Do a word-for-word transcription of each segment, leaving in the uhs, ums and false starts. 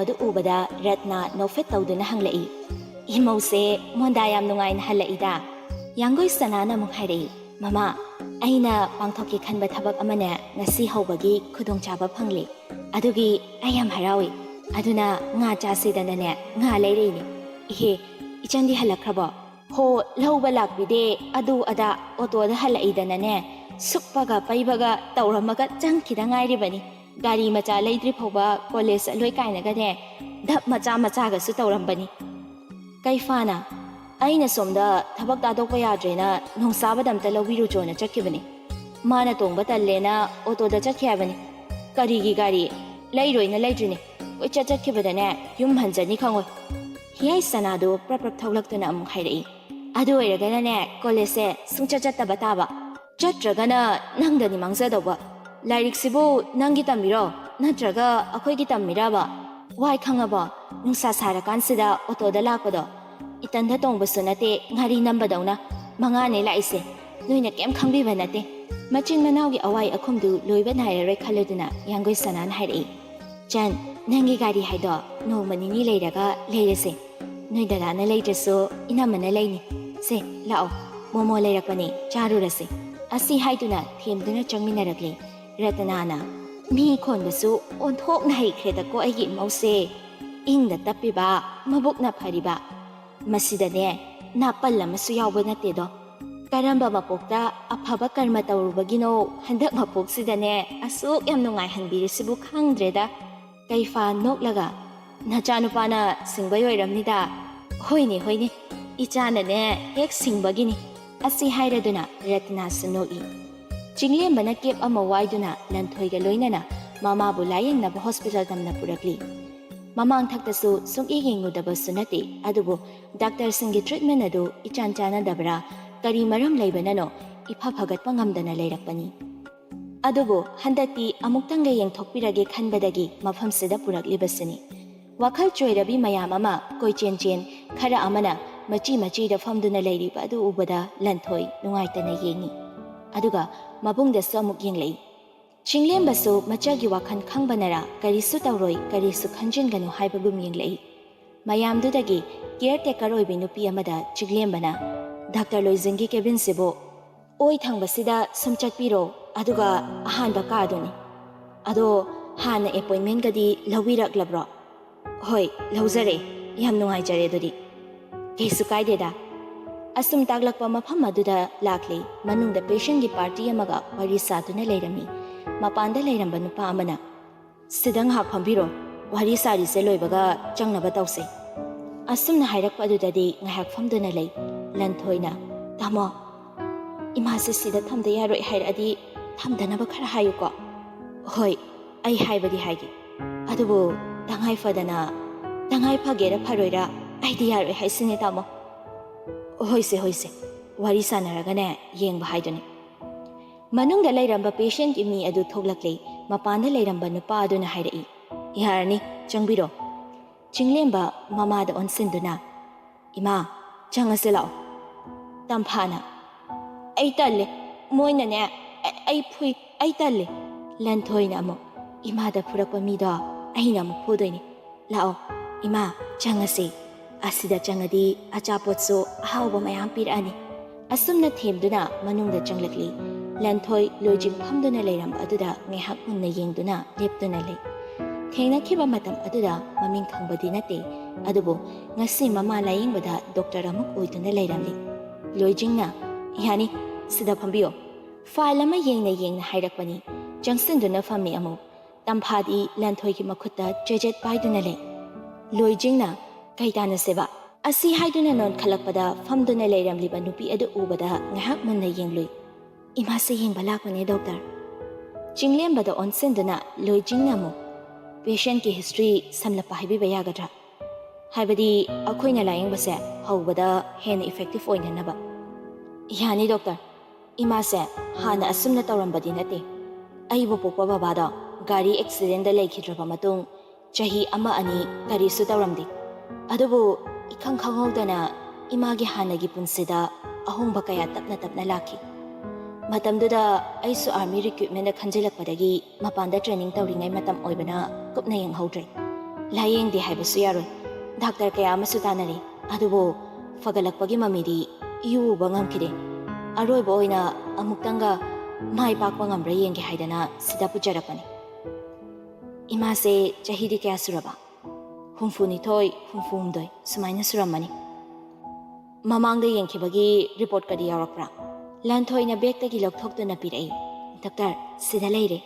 ꯑꯗꯨ ꯎꯕꯗ ꯔꯠꯅ ꯅꯣꯛꯐꯦꯠ ꯇꯧꯗꯨꯅ ꯍꯪꯂꯛꯏ, "ꯏꯃꯧꯁꯦ ꯃꯣꯟꯗꯥ ꯌꯥꯝ ꯅꯨꯡꯉꯥꯏꯅ ꯍꯜꯂꯛꯏꯗ꯫" ꯌꯥꯡꯒꯣꯏ ꯁꯅꯥꯅ ꯑꯃꯨꯛ ꯍꯥꯏꯔꯛꯏ, "ꯃꯃꯥ, ꯑꯩꯅ ꯄꯥꯡꯊꯣꯛꯀꯦ ꯈꯟꯕ ꯊꯕꯛ ꯑꯃꯅꯦ ꯉꯁꯤ ꯍꯧꯕꯒꯤ ꯈꯨꯗꯣꯡꯆꯥꯕ ꯐꯪꯂꯦ꯫ ꯑꯗꯨꯒꯤ ꯑꯩ ꯌꯥꯝ ꯍꯔꯥꯎꯏ꯫ ꯑꯗꯨꯅ ꯉꯥ ꯆꯥꯁꯤꯗꯅꯅꯦ ꯉꯥ ꯂꯩꯔꯛꯏꯅꯦ꯫ ꯏꯍꯦ, ꯏꯆꯟꯗꯤ ꯍꯜꯂꯛꯈ꯭ꯔꯕꯣ?" "ꯍꯣ, ꯂꯧꯕ ꯂꯥꯛꯄꯤꯗꯦ, ꯑꯗꯨ ꯑꯗꯥ ꯑꯣꯇꯣꯗ ꯍꯜꯂꯛꯏꯗꯅꯅꯦ ꯁꯨꯞꯄꯒ ꯄꯩꯕꯒ ꯇꯧꯔꯝꯃꯒ ꯆꯪꯈꯤꯗ ꯉꯥꯏꯔꯤꯕꯅꯤ꯫ ꯒꯥꯔꯤ ꯃꯆꯥ ꯂꯩꯗ꯭ꯔꯤ ꯐꯥꯎꯕ ꯀꯣꯂꯦꯖ ꯆꯠꯂꯣꯏ ꯀꯥꯏꯅꯒꯅꯦ ꯙꯞ ꯃꯆꯥ ꯃꯆꯥꯒꯁꯨ ꯇꯧꯔꯝꯕꯅꯤ꯫" ꯀꯩꯐꯥꯅ, "ꯑꯩꯅ ꯁꯣꯝꯗ ꯊꯕꯛ ꯊꯥꯗꯣꯛꯄ ꯌꯥꯗ꯭ꯔꯦꯅ ꯅꯣꯡꯁꯥꯕꯗ ꯑꯝꯇ ꯂꯧꯕꯤꯔꯨꯆꯣꯅ ꯆꯠꯈꯤꯕꯅꯤ꯫ ꯃꯥꯅ ꯇꯣꯡꯕ ꯇꯜꯂꯦꯅ ꯑꯣꯇꯣꯗ ꯆꯠꯈꯤ ꯍꯥꯏꯕꯅꯤ꯫ ꯀꯔꯤꯒꯤ ꯒꯥꯔꯤ? ꯂꯩꯔꯣꯏꯅ ꯂꯩꯗ꯭ꯔꯤꯅꯤ꯫ ꯀꯣꯏꯆꯠ ꯆꯠꯈꯤꯕꯗꯅꯦ ꯌꯨꯝ ꯍꯟꯖꯅꯤ ꯈꯪꯉꯣꯏ꯫" ꯍꯤꯌꯥꯏ ꯁꯅꯥꯗꯨ ꯄ꯭ꯔꯞ ꯄ꯭ꯔꯞ ꯊꯣꯛꯂꯛꯇꯨꯅ ꯑꯃꯨꯛ ꯍꯥꯏꯔꯛꯏ, "ꯑꯗꯨ ꯑꯣꯏꯔꯒꯅꯅꯦ ꯀꯣꯂꯦꯖꯁꯦ ꯁꯨꯡꯆꯠ ꯆꯠꯇꯕ ꯇꯥꯕ꯫ ꯆꯠꯇ꯭ꯔꯒꯅ ꯅꯪꯗꯅꯤ ꯃꯥꯡꯖꯗꯧꯕ꯫ ꯂꯥꯏꯔꯤꯛꯁꯤꯕꯨ ꯅꯪꯒꯤ ꯇꯝꯃꯤꯔꯣ, ꯅꯠꯇ꯭ꯔꯒ ꯑꯩꯈꯣꯏꯒꯤ ꯇꯝꯃꯤꯔꯕ? ꯋꯥꯏ ꯈꯪꯉꯕꯣ? ꯅꯨꯡꯁꯥ ꯁꯥꯔꯀꯥꯟꯁꯤꯗ ꯑꯣꯇꯣꯗ ꯂꯥꯛꯄꯗꯣ? ꯏꯇꯟꯗ ꯇꯣꯡꯕꯁꯨ ꯅꯠꯇꯦ, ꯉꯥꯔꯤ ꯅꯝꯕꯗꯧꯅ꯫ ꯃꯉꯥꯅꯦ ꯂꯥꯛꯏꯁꯦ꯫ ꯅꯣꯏꯅ ꯀꯩꯝ ꯈꯪꯕꯤꯕ ꯅꯠꯇꯦ꯫ ꯃꯆꯤꯟ ꯃꯅꯥꯎꯒꯤ ꯑꯋꯥꯏ ꯑꯈꯨꯝꯗꯨ ꯂꯣꯏꯕ ꯅꯥꯏꯔꯔꯣꯏ ꯈꯜꯂꯗꯨꯅ ꯌꯥꯡꯒꯣꯏ ꯁꯅꯥꯅ ꯍꯥꯏꯔꯛꯏ, "ꯆꯟ, ꯅꯪꯒꯤ ꯒꯥꯔꯤ ꯍꯥꯏꯗꯣ ꯅꯣꯡꯃ ꯅꯤꯅꯤ ꯂꯩꯔꯒ ꯂꯩꯔꯁꯦ꯫ ꯅꯣꯏ ꯗꯗꯥꯅ ꯂꯩꯗ꯭ꯔꯁꯨ ꯏꯅꯝꯃꯅ ꯂꯩꯅꯤ꯫ ꯁꯦ, ꯂꯥꯛꯑꯣ, ꯃꯣꯃꯣ ꯂꯩꯔꯛꯄꯅꯦ, ꯆꯥꯔꯨꯔꯁꯦ꯫" ꯑꯁꯤ ꯍꯥꯏꯗꯨꯅ ꯊꯦꯝꯗꯨꯅ ꯆꯪꯃꯤꯟꯅꯔꯛꯂꯦ꯫ ꯔꯇꯅꯥꯅ, "ꯃꯤ ꯈꯣꯟꯕꯁꯨ ꯑꯣꯟꯊꯣꯛꯅ ꯍꯩꯈ꯭ꯔꯦꯗꯀꯣ ꯑꯩꯒꯤ ꯏꯃꯧꯁꯦ꯫ ꯏꯪꯅ ꯇꯞꯄꯤꯕ, ꯃꯕꯨꯛꯅ ꯐꯔꯤꯕ꯫ ꯃꯁꯤꯗꯅꯦ ꯅꯥꯄꯜ ꯑꯃꯁꯨ ꯌꯥꯎꯕ ꯅꯠꯇꯦꯗꯣ꯫ ꯀꯔꯝꯕ ꯃꯄꯣꯛꯇ ꯑꯐꯕ ꯀꯔꯃ ꯇꯧꯔꯨꯕꯒꯤꯅꯣ ꯍꯟꯗꯛ ꯃꯄꯣꯛꯁꯤꯗꯅꯦ ꯑꯁꯨꯛ ꯌꯥꯝ ꯅꯨꯡꯉꯥꯏꯍꯟꯕꯤꯔꯤꯁꯤꯕꯨ ꯈꯪꯗ꯭ꯔꯦꯗ꯫" ꯀꯩꯐꯥ ꯅꯣꯛꯂꯒ, "ꯅꯆꯥꯅꯨꯄꯥꯅ ꯁꯤꯡꯕꯩ ꯑꯣꯏꯔꯝꯅꯤꯗ꯫" "ꯍꯣꯏꯅꯦ, ꯍꯣꯏꯅꯦ, ꯏꯆꯥꯅꯅꯦ ꯍꯦꯛ ꯁꯤꯡꯕꯒꯤꯅꯤ꯫" ꯑꯁꯤ ꯍꯥꯏꯔꯗꯨꯅ ꯔꯇꯅꯥꯁꯨ ꯅꯣꯛꯏ꯫ ꯆꯤꯡꯂꯦꯝꯕꯅ ꯀꯦꯞ ꯑꯃ ꯋꯥꯏꯗꯨꯅ ꯂꯟꯊꯣꯏꯒ ꯂꯣꯏꯅꯅ ꯃꯃꯥꯕꯨ ꯂꯥꯌꯦꯡꯅꯕ ꯍꯣꯁꯄꯤꯇꯥꯜ ꯇꯝꯅ ꯄꯨꯔꯛꯂꯤ꯫ ꯃꯃꯥꯡꯊꯛꯇꯁꯨ ꯁꯨꯛꯌꯦꯡ ꯌꯦꯡꯉꯨꯗꯕꯁꯨ ꯅꯠꯇꯦ, ꯑꯗꯨꯕꯨ ꯗꯥꯛꯇꯔꯁꯤꯡꯒꯤ ꯇ꯭ꯔꯤꯠꯃꯦꯟ ꯑꯗꯨ ꯏꯆꯥꯟ ꯆꯥꯟꯅꯗꯕ꯭ꯔꯥ, ꯀꯔꯤ ꯃꯔꯝ ꯂꯩꯕꯅꯅꯣ ꯏꯐ ꯐꯒꯠꯄ ꯉꯝꯗꯅ ꯂꯩꯔꯛꯄꯅꯤ꯫ ꯑꯗꯨꯕꯨ ꯍꯟꯗꯛꯇꯤ ꯑꯃꯨꯛꯇꯪꯒ ꯌꯦꯡꯊꯣꯛꯄꯤꯔꯒꯦ ꯈꯟꯕꯗꯒꯤ ꯃꯐꯝꯁꯤꯗ ꯄꯨꯔꯛꯂꯤꯕꯁꯤꯅꯤ꯫ ꯋꯥꯈꯜ ꯆꯣꯏꯔꯕꯤ ꯃꯌꯥꯝ ꯑꯃ ꯀꯣꯏꯆꯦꯟ ꯆꯦꯟ, ꯈꯔ ꯑꯃꯅ ꯃꯆꯤ ꯃꯆꯤꯗ ꯐꯝꯗꯨꯅ ꯂꯩꯔꯤꯕ ꯑꯗꯨ ꯎꯕꯗ ꯂꯟꯊꯣꯏ ꯅꯨꯡꯉꯥꯏꯇꯅ ꯌꯦꯡꯉꯤ꯫ ꯑꯗꯨꯒ ꯃꯕꯨꯡꯗꯁꯨ ꯑꯃꯨꯛ ꯌꯦꯡꯂꯛꯏ꯫ ꯆꯤꯡꯂꯦꯝꯕꯁꯨ ꯃꯆꯥꯒꯤ ꯋꯥꯈꯜ ꯈꯪꯕꯅꯔꯥ ꯀꯔꯤꯁꯨ ꯇꯧꯔꯣꯏ, ꯀꯔꯤꯁꯨ ꯈꯟꯖꯤꯟꯒꯅꯨ ꯍꯥꯏꯕꯒꯨꯝ ꯌꯦꯡꯂꯛꯏ꯫ ꯃꯌꯥꯝꯗꯨꯗꯒꯤ ꯀꯤꯌꯔ ꯇꯦꯀꯔ ꯑꯣꯏꯕꯤ ꯅꯨꯄꯤ ꯑꯃꯗ ꯆꯤꯡꯂꯦꯝꯕꯅ, "ꯗꯥꯛꯇꯔ ꯂꯣꯏꯖꯤꯡꯒꯤ ꯀꯦꯕꯤꯟꯁꯤꯕꯨ ꯑꯣꯏ ꯊꯪꯕꯁꯤꯗ ꯁꯨꯝ ꯆꯠꯄꯤꯔꯣ, ꯑꯗꯨꯒ ꯑꯍꯥꯟꯕ ꯀꯥꯗꯨꯅꯤ꯫ ꯑꯗꯣ ꯍꯥꯟꯅ ꯑꯦꯄꯣꯏꯟꯃꯦꯟꯒꯗꯤ ꯂꯧꯕꯤꯔꯛꯂꯕ꯭ꯔꯣ?" "ꯍꯣꯏ, ꯂꯧꯖꯔꯦ꯫ ꯌꯥꯝ ꯅꯨꯡꯉꯥꯏꯖꯔꯦ ꯑꯗꯨꯗꯤ꯫" "ꯀꯩꯁꯨ ꯀꯥꯏꯗꯦꯗ꯫" ꯑꯁꯨꯝ ꯇꯥꯛꯂꯛꯄ ꯃꯐꯝ ꯑꯗꯨꯗ ꯂꯥꯛꯂꯦ꯫ ꯃꯅꯨꯡꯗ ꯄꯦꯁꯦꯟꯒꯤ ꯄꯥꯔꯇꯤ ꯑꯃꯒ ꯋꯥꯔꯤ ꯁꯥꯗꯨꯅ ꯂꯩꯔꯝꯃꯤ꯫ ꯃꯄꯥꯟꯗ ꯂꯩꯔꯝꯕ ꯅꯨꯄꯥ ꯑꯃꯅ, "ꯁꯤꯗ ꯉꯥꯏꯍꯥꯛ ꯐꯝꯕꯤꯔꯣ, ꯋꯥꯔꯤ ꯁꯥꯔꯤꯁꯦ ꯂꯣꯏꯕꯒ ꯆꯪꯅꯕ ꯇꯧꯁꯦ꯫" ꯑꯁꯨꯝꯅ ꯍꯥꯏꯔꯛꯄ ꯑꯗꯨꯗꯗꯤ ꯉꯥꯏꯍꯥꯛ ꯐꯝꯗꯨꯅ ꯂꯩ꯫ ꯂꯟꯊꯣꯏꯅ, "ꯇꯥꯃꯣ, ꯏꯃꯥꯁꯦ ꯁꯤꯗ ꯊꯝꯗ ꯌꯥꯔꯣꯏ ꯍꯥꯏꯔꯛꯑꯗꯤ ꯊꯝꯗꯅꯕ ꯈꯔ ꯍꯥꯏꯌꯨꯀꯣ꯫" "ꯍꯣꯏ, ꯑꯩ ꯍꯥꯏꯕꯗꯤ ꯍꯥꯏꯒꯦ꯫ ꯑꯗꯨꯕꯨ ꯇꯉꯥꯏ ꯐꯗꯅ, ꯇꯉꯥꯏ ꯐꯒꯦꯔꯥ ꯐꯔꯣꯏꯔꯥ, ꯑꯩꯗꯤ ꯌꯥꯔꯣꯏ ꯍꯥꯏꯁꯤꯅꯦ, ꯇꯥꯃꯣ꯫" "ꯍꯣꯏꯁꯦ, ꯍꯣꯏꯁꯦ, ꯋꯥꯔꯤ ꯁꯥꯟꯅꯔꯒꯅꯦ ꯌꯦꯡꯕ ꯍꯥꯏꯗꯨꯅꯤ꯫" ꯃꯅꯨꯡꯗ ꯂꯩꯔꯝꯕ ꯄꯦꯁꯦꯟꯒꯤ ꯃꯤ ꯑꯗꯨ ꯊꯣꯛꯂꯛꯂꯦ꯫ ꯃꯄꯥꯟꯗ ꯂꯩꯔꯝꯕ ꯅꯨꯄꯥ ꯑꯗꯨꯅ ꯍꯥꯏꯔꯛꯏ, "ꯌꯥꯔꯅꯤ, ꯆꯪꯕꯤꯔꯣ꯫" ꯆꯤꯡꯂꯦꯝꯕ ꯃꯃꯥꯗ ꯑꯣꯟꯁꯤꯟꯗꯨꯅ, "ꯏꯃꯥ, ꯆꯪꯉꯁꯤ ꯂꯥꯛꯑꯣ꯫" ꯇꯝꯐꯥꯅ, "ꯑꯩ ꯇꯜꯂꯦ, ꯃꯣꯏꯅꯅꯦ, ꯑꯩ, ꯑꯩ ꯐꯨꯏ, ꯑꯩ ꯇꯜꯂꯦ꯫" ꯂꯟꯊꯣꯏꯅ ꯑꯃꯨꯛ, "ꯏꯃꯥꯗ ꯐꯨꯔꯛꯄ ꯃꯤꯗꯣ ꯑꯩꯅ ꯑꯃꯨꯛ ꯐꯨꯗꯣꯏꯅꯤ꯫ ꯂꯥꯛꯑꯣ, ꯏꯃꯥ, ꯆꯪꯉꯁꯤ꯫ ꯑꯁꯤꯗ ꯆꯪꯉꯗꯤ ꯑꯆꯥꯄꯣꯠꯁꯨ ꯑꯍꯥꯎꯕ ꯃꯌꯥꯝ ꯄꯤꯔꯛꯑꯅꯤ꯫" ꯑꯁꯨꯝꯅ ꯊꯦꯝꯗꯨꯅ ꯃꯅꯨꯡꯗ ꯆꯪꯂꯛꯂꯤ꯫ ꯂꯟꯊꯣꯏ ꯂꯣꯏꯖꯤꯡ ꯐꯝꯗꯨꯅ ꯂꯩꯔꯝꯕ ꯑꯗꯨꯗ ꯉꯥꯏꯍꯥꯛ ꯃꯨꯟꯅ ꯌꯦꯡꯗꯨꯅ ꯂꯦꯞꯇꯨꯅ ꯂꯩ꯫ ꯊꯦꯡꯅꯈꯤꯕ ꯃꯇꯝ ꯑꯗꯨꯗ ꯃꯃꯤꯡ ꯈꯪꯕꯗꯤ ꯅꯠꯇꯦ, ꯑꯗꯨꯕꯨ ꯉꯁꯤ ꯃꯃꯥ ꯂꯥꯌꯦꯡꯕꯗ ꯗꯣꯛꯇꯔ ꯑꯃ ꯑꯣꯏꯗꯨꯅ ꯂꯩꯔꯝꯂꯤ꯫ ꯂꯣꯏꯖꯤꯡꯅ, "ꯌꯥꯅꯤ, ꯁꯤꯗ ꯐꯝꯕꯤꯌꯣ꯫" ꯐꯥꯏꯜ ꯑꯃ ꯌꯦꯡꯅ ꯌꯦꯡꯅ ꯍꯥꯏꯔꯛꯄꯅꯤ꯫ ꯆꯪꯁꯤꯟꯗꯨꯅ ꯐꯝꯃꯤ ꯑꯃꯨꯛ꯫ ꯇꯝꯐꯥꯗꯤ ꯂꯟꯊꯣꯏꯒꯤ ꯃꯈꯨꯠꯇ ꯆꯦꯖꯦꯠ ꯄꯥꯏꯗꯨꯅ ꯂꯩ꯫ ꯂꯣꯏꯖꯤꯡꯅ, "ꯀꯩ ꯇꯥꯟꯅꯁꯦꯕ?" ꯑꯁꯤ ꯍꯥꯏꯗꯨꯅ ꯅꯣꯟꯈꯠꯂꯛꯄꯗ ꯐꯝꯗꯨꯅ ꯂꯩꯔꯝꯂꯤꯕ ꯅꯨꯄꯤ ꯑꯗꯨ ꯎꯕꯗ ꯉꯥꯏꯍꯥꯛ ꯃꯨꯟꯅ ꯌꯦꯡꯂꯨꯏ꯫ "ꯏꯃꯥꯁꯦ ꯌꯦꯡꯕ ꯂꯥꯛꯄꯅꯦ, ꯗꯣꯛꯇꯔ꯫" ꯆꯤꯡꯂꯦꯝꯕꯗ ꯑꯣꯟꯁꯤꯟꯗꯨꯅ ꯂꯣꯏꯖꯤꯡꯅ ꯑꯃꯨꯛ, "ꯄꯦꯁꯦꯟꯠꯀꯤ ꯍꯤꯁꯇ꯭ꯔꯤ ꯁꯝꯂꯞꯄ ꯍꯥꯏꯕꯤꯕ ꯌꯥꯒꯗ꯭ꯔꯥ? ꯍꯥꯏꯕꯗꯤ ꯑꯩꯈꯣꯏꯅ ꯂꯥꯌꯦꯡꯕꯁꯦ ꯍꯧꯕꯗ ꯍꯦꯟꯅ ꯏꯐꯦꯛꯇꯤꯚ ꯑꯣꯏꯅꯅꯕ꯫" "ꯌꯥꯅꯤ ꯗꯣꯛꯇꯔ꯫ ꯏꯃꯥꯁꯦ ꯍꯥꯟꯅ ꯑꯁꯨꯝꯅ ꯇꯧꯔꯝꯕꯗꯤ ꯅꯠꯇꯦ꯫ ꯑꯩꯕꯨ ꯄꯣꯛꯄ ꯕꯕꯥꯗꯣ ꯒꯥꯔꯤ ꯑꯦꯛꯁꯤꯗꯦꯟꯗ ꯂꯩꯈꯤꯗ꯭ꯔꯕ ꯃꯇꯨꯡ ꯆꯍꯤ ꯑꯃ ꯑꯅꯤ ꯀꯔꯤꯁꯨ ꯇꯧꯔꯝꯗꯦ꯫ ꯑꯗꯨꯕꯨ ꯏꯈꯪ ꯈꯪꯍꯧꯗꯅ ꯏꯃꯥꯒꯤ ꯍꯥꯟꯅꯒꯤ ꯄꯨꯟꯁꯤꯗ ꯑꯍꯣꯡꯕ ꯀꯌꯥ ꯇꯞꯅ ꯇꯞꯅ ꯂꯥꯛꯈꯤ꯫ ꯃꯇꯝꯗꯨꯗ ꯑꯩꯁꯨ ꯑꯥꯔꯃꯤ ꯔꯤꯀ꯭ꯔꯨꯠꯃꯦꯟꯗ ꯈꯟꯖꯤꯜꯂꯛꯄꯗꯒꯤ ꯃꯄꯥꯟꯗ ꯇ꯭ꯔꯦꯅꯤꯡ ꯇꯧꯔꯤꯉꯩ ꯃꯇꯝ ꯑꯣꯏꯕꯅ ꯀꯨꯞꯅ ꯌꯦꯡꯍꯧꯗ꯭ꯔꯦ꯫ ꯂꯥꯌꯦꯡꯗꯦ ꯍꯥꯏꯕꯁꯨ ꯌꯥꯔꯣꯏ꯫ ꯗꯥꯛꯇꯔ ꯀꯌꯥ ꯑꯃꯁꯨ ꯇꯥꯟꯅꯔꯦ, ꯑꯗꯨꯕꯨ ꯐꯒꯠꯂꯛꯄꯒꯤ ꯃꯃꯤꯗꯤ ꯏꯎ ꯎꯕ ꯉꯝꯈꯤꯗꯦ꯫ ꯑꯔꯣꯏꯕ ꯑꯣꯏꯅ ꯑꯃꯨꯛꯇꯪꯒ ꯃꯥꯏ ꯄꯥꯛꯄ ꯉꯝꯕ꯭ꯔꯥ ꯌꯦꯡꯒꯦ ꯍꯥꯏꯗꯅ ꯁꯤꯗ ꯄꯨꯖꯔꯛꯄꯅꯤ꯫ ꯏꯃꯥꯁꯦ ꯆꯍꯤꯗꯤ ꯀꯌꯥ ꯁꯨꯔꯕ? ꯍꯨꯝꯐꯨꯅꯤꯊꯣꯏ, ꯍꯨꯝꯐꯨꯍꯨꯝꯗꯣꯏ ꯁꯨꯃꯥꯏꯅ ꯁꯨꯔꯝꯃꯅꯤ꯫ ꯃꯃꯥꯡꯗ ꯌꯦꯡꯈꯤꯕꯒꯤ ꯔꯤꯄꯣꯔꯠꯀꯗꯤ ꯌꯥꯎꯔꯛꯄ꯭ꯔꯥ? ꯂꯟꯊꯣꯏꯅ ꯕꯦꯒꯇꯒꯤ ꯂꯧꯊꯣꯛꯇꯨꯅ ꯄꯤꯔꯛꯏ꯫ "ꯗꯣꯛꯇꯔ, ꯁꯤꯗ ꯂꯩꯔꯦ꯫"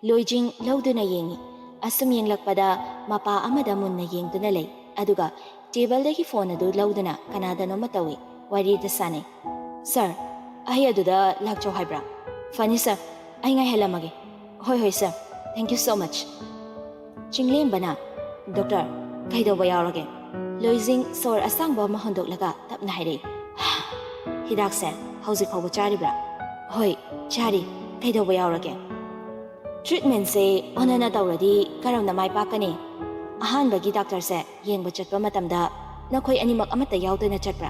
ꯂꯣꯏꯖꯤꯡ ꯂꯧꯗꯨꯅ ꯌꯦꯡꯉꯤ꯫ ꯑꯁꯨꯝ ꯌꯦꯡꯂꯛꯄꯗ ꯃꯄꯥ ꯑꯃꯗ ꯃꯨꯟꯅ ꯌꯦꯡꯗꯨꯅ ꯂꯩ, ꯑꯗꯨꯒ ꯇꯦꯕꯜꯗꯒꯤ ꯐꯣꯟ ꯑꯗꯨ ꯂꯧꯗꯨꯅ ꯀꯅꯥꯗꯅꯣꯃ ꯇꯧꯏ, ꯋꯥꯔꯤꯗ ꯁꯥꯟꯅꯩ꯫ "ꯁꯥꯔ, ꯑꯩ ꯑꯗꯨꯗ ꯂꯥꯛꯆꯧ ꯍꯥꯏꯕ꯭ꯔꯥ?" "ꯐꯅꯤ ꯁꯥꯔ, ꯑꯩ ꯉꯥꯏꯍꯜꯂꯝꯃꯒꯦ꯫" "ꯍꯣꯏ, ꯍꯣꯏ sir, thank you so much." ꯆꯤꯡꯂꯦꯝꯕꯅ, "ꯗꯣꯛꯇꯔ, ꯀꯩꯗꯧꯕ ꯌꯥꯎꯔꯒꯦ?" ꯂꯣꯏꯖꯤꯡ ꯁꯣꯔ ꯑꯁꯥꯡꯕ ꯑꯃ ꯍꯣꯟꯗꯣꯛꯂꯒ ꯇꯞꯅ ꯍꯥꯏꯔꯛꯏ, "ꯍꯤꯗꯥꯛꯁꯦ ꯍꯧꯖꯤꯛ ꯐꯥꯎꯕ ꯆꯥꯔꯤꯕ꯭ꯔꯥ?" "ꯍꯣꯏ, ꯆꯥꯔꯤ꯫ ꯀꯩꯗꯧꯕ ꯌꯥꯎꯔꯒꯦ?" "ꯇ꯭ꯔꯤꯠꯃꯦꯟꯁꯦ ꯑꯣꯟꯅꯅ ꯇꯧꯔꯗꯤ ꯀꯔꯝꯅ ꯃꯥꯏ ꯄꯥꯛꯀꯅꯤ? ꯑꯍꯥꯟꯕꯒꯤ ꯗꯥꯛꯇꯔꯁꯦ ꯌꯦꯡꯕ ꯆꯠꯄ ꯃꯇꯝꯗ ꯅꯈꯣꯏ ꯑꯅꯤꯃꯛ ꯑꯃꯠꯇ ꯌꯥꯎꯗꯅ ꯆꯠꯄ꯭ꯔꯥ?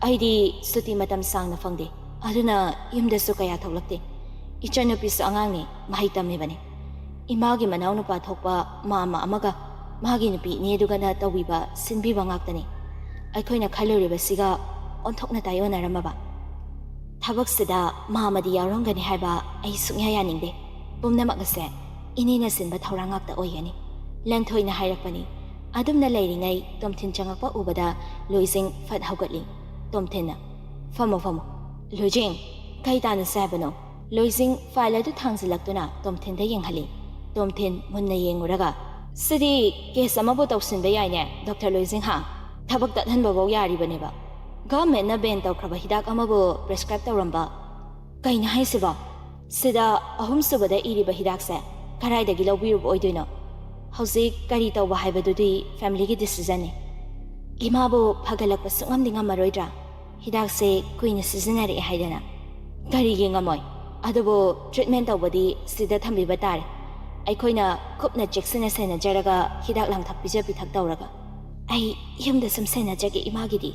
ꯑꯩꯗꯤ ꯁꯨꯇꯤ ꯃꯇꯝ ꯁꯥꯡꯅ ꯐꯪꯗꯦ, ꯑꯗꯨꯅ ꯌꯨꯝꯗꯁꯨ ꯀꯌꯥ ꯊꯣꯛꯂꯛꯇꯦ꯫ ꯏꯆꯟꯅꯨꯄꯤꯁꯨ ꯑꯉꯥꯡꯅꯤ, ꯃꯍꯩ ꯇꯝꯃꯤꯕꯅꯤ꯫ ꯏꯃꯥꯒꯤ ꯃꯅꯥꯎꯅꯨꯄꯥ ꯊꯣꯛꯄ ꯃꯥꯃ ꯑꯃꯒ ꯃꯥꯒꯤ ꯅꯨꯄꯤ ꯏꯅꯦꯗꯨꯒꯅ ꯇꯧꯕꯤꯕ ꯁꯤꯟꯕꯤꯕ ꯉꯥꯛꯇꯅꯤ꯫ ꯑꯩꯈꯣꯏꯅ ꯈꯜꯂꯨꯔꯤꯕꯁꯤꯒ ꯑꯣꯟꯊꯣꯛꯅ ꯇꯥꯏꯑꯣꯟꯅꯔꯝꯃꯕ꯫ ꯊꯕꯛꯁꯤꯗ ꯃꯥꯃꯗꯤ ꯌꯥꯎꯔꯝꯒꯅꯤ ꯍꯥꯏꯕ ꯑꯩ ꯁꯨꯡꯌꯥ ꯌꯥꯅꯤꯡꯗꯦ꯫ ꯄꯨꯝꯅꯃꯛ ꯑꯁꯦ ꯏꯅꯦꯅ ꯁꯤꯟꯕ ꯊꯧꯔꯥꯡ ꯉꯥꯛꯇ ꯑꯣꯏꯒꯅꯤ꯫" ꯂꯟꯊꯣꯏꯅ ꯍꯥꯏꯔꯛꯄꯅꯤ꯫ ꯑꯗꯨꯝꯅ ꯂꯩꯔꯤꯉꯩ ꯇꯣꯝꯊꯤꯟ ꯆꯪꯉꯛꯄ ꯎꯕꯗ ꯂꯣꯏꯖꯤꯡ ꯐꯠ ꯍꯧꯒꯠꯂꯤ꯫ ꯇꯣꯝꯊꯤꯟꯅ, "ꯐꯝꯃꯣ, ꯐꯝꯃꯣ꯫" "ꯂꯣꯏꯖꯤꯡ, ꯀꯩ ꯇꯥꯟꯅꯁꯦ ꯍꯥꯏꯕꯅꯣ?" ꯂꯣꯏꯖꯤꯡ ꯐꯥꯏꯜ ꯑꯗꯨ ꯊꯥꯡꯖꯤꯜꯂꯛꯇꯨꯅ ꯇꯣꯝꯊꯤꯟꯗ ꯌꯦꯡꯍꯜꯂꯤ꯫ ꯇꯣꯝꯊꯤꯟ ꯃꯨꯟꯅ ꯌꯦꯡꯉꯨꯔꯒ, "ꯁꯤꯗꯤ ꯀꯦꯁ ꯑꯃꯕꯨ ꯇꯧꯁꯤꯟꯕ ꯌꯥꯏꯅꯦ, ꯗꯣꯛꯇꯔ ꯂꯣꯏꯖꯤꯡ ꯍꯥ? ꯊꯕꯛ ꯇꯠꯍꯟꯕꯐꯧ ꯌꯥꯔꯤꯕꯅꯦꯕ꯫ ꯒꯚꯔꯟꯃꯦꯟꯠꯅ ꯕꯦꯟ ꯇꯧꯈ꯭ꯔꯕ ꯍꯤꯗꯥꯛ ꯑꯃꯕꯨ ꯄ꯭ꯔꯦꯁꯀ꯭ꯔꯥꯏꯕ ꯇꯧꯔꯝꯕ꯫" "ꯀꯩꯅꯣ ꯍꯥꯏꯁꯤꯕꯣ? ꯁꯤꯗ ꯑꯍꯨꯝꯁꯨꯕꯗ ꯏꯔꯤꯕ ꯍꯤꯗꯥꯛꯁꯦ ꯀꯗꯥꯏꯗꯒꯤ ꯂꯧꯕꯤꯔꯨꯕ ꯑꯣꯏꯗꯣꯏꯅꯣ? ꯍꯧꯖꯤꯛ ꯀꯔꯤ ꯇꯧꯕ ꯍꯥꯏꯕꯗꯨꯗꯤ ꯐꯦꯃꯤꯂꯤꯒꯤ ꯗꯤꯁꯤꯖꯟꯅꯤ꯫ ꯏꯃꯥꯕꯨ ꯐꯒꯠꯂꯛꯄ ꯁꯨꯛꯉꯝꯗꯤ ꯉꯝꯃꯔꯣꯏꯗ꯭ꯔꯥ? ꯍꯤꯗꯥꯛꯁꯦ ꯀꯨꯏꯅ ꯁꯤꯖꯤꯟꯅꯔꯛꯑꯦ ꯍꯥꯏꯗꯅ꯫" "ꯀꯔꯤꯒꯤ ꯉꯝꯃꯣꯏ? ꯑꯗꯨꯕꯨ ꯇ꯭ꯔꯤꯠꯃꯦꯟ ꯇꯧꯕꯗꯤ ꯁꯤꯗ ꯊꯝꯕꯤꯕ ꯇꯥꯔꯦ꯫ ꯑꯩꯈꯣꯏꯅ ꯀꯨꯞꯅ ꯆꯦꯛꯁꯤꯟꯅ ꯁꯦꯟꯅꯖꯔꯒ ꯍꯤꯗꯥꯛ ꯂꯥꯡꯊꯛ ꯄꯤꯖ ꯄꯤꯊꯛ ꯇꯧꯔꯒ꯫" "ꯑꯩ ꯌꯨꯝꯗ ꯁꯨꯝ ꯁꯦꯟꯅꯖꯒꯦ ꯏꯃꯥꯒꯤꯗꯤ꯫"